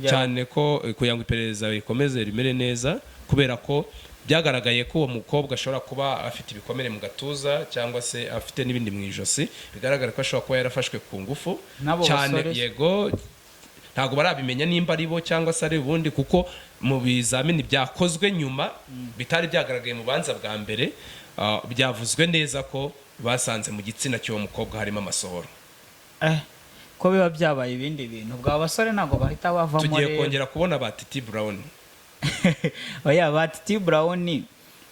cyane ko kugira ngo iperereza rikomeze rimere neza, kubera ko byagaragaye ko uwo mukobwa ashobora kuba afite ibikomere mu gatuza cyangwa se afite n'ibindi mu ijosi, bigaragara ko ashobora kuba yarafashwe ku ngufu N'abo cyane. basore se? Yego, ntabwo barabimenya nimba ari bo cyangwa se ari ubundi, kuko mu bizamini byakozwe nyuma bitari byagaragaye mu banza bwa mbere, byavuzwe neza ko basanze mu gitsina cy'uwo mukobwa harimo amasohoro. Ko biba byabaye ibindi bintu, ubwo abo basore ntabwo bahita bavamo. Tugiye Rero kongera kubona ba Titi Brown. Oya, ba Titi Brown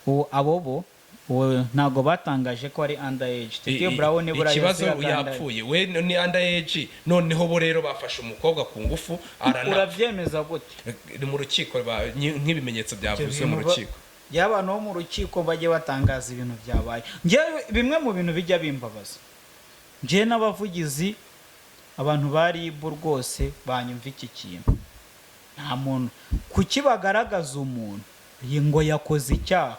ubu abo bo ubu ntabwo batangaje ko ari under age. Titi Brown buriya Ikibazo yose under age. Yapfuye we ni under age, noneho bo rero bafashe umukobwa ku ngufu arana Urabyemeza gute? Ni mu rukiko, nk'ibimenyetso byavuzwe mu Ibyo bintu rukiko. Ya, abantu bo mu rukiko bajye batangaza ibintu byabaye. Njyewe bimwe mu bintu bijya bimbabaza, njyewe n'abavugizi, abantu ba RIB rwose banyumva iki kintu, nta muntu kuki bagaragaza umuntu ngo yakoze icyaha,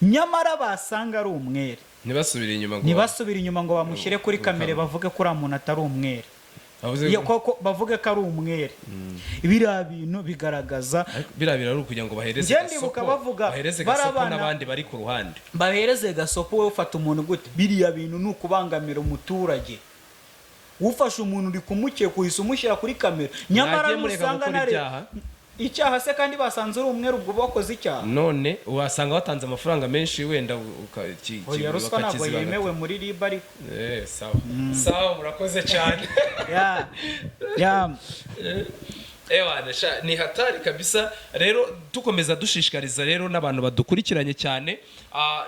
nyamara basanga ari umwere, ntibasubire inyuma ngo ntibasubire inyuma ngo bamushyire kuri kamere, bavuge ko uriya muntu atari umwere. Bavuze Iyo koko bavuge ko ari umwere, biriya bintu bigaragaza Ariko biriya bintu ari ukugira ngo bahereze Njye ndibuka gasopo, bavuga, bahereze bari gasopo n'abandi bari ku ruhande. Bahereze gasopo. Wowe ufata umuntu gute? Biriya bintu ni ukubangamira umuturage. Ufashe umuntu uri kumukeka, uhise umushyira kuri kamera, nyamara Mwagiye mureka nusanga gukora nare ibyaha. Icyaha se kandi basanze uri umwere, ubwo bakoze icyaha? None wasanga watanze amafaranga menshi wenda Oya, ruswa ntabwo bakakizibanga. yemewe muri RIB ariko. Sawa sawa, murakoze cyane. Ya. Ewana sha, ni hatari kabisa. Rero dukomeza dushishikariza rero n'abantu badukurikiranye cyane,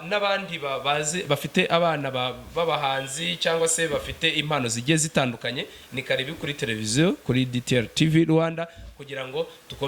n'abandi bazi bafite abana b'abahanzi cyangwa se bafite impano zigiye zitandukanye, ni karibu kuri televiziyo, kuri DTR TV Rwanda, kugira ngo dukomeze.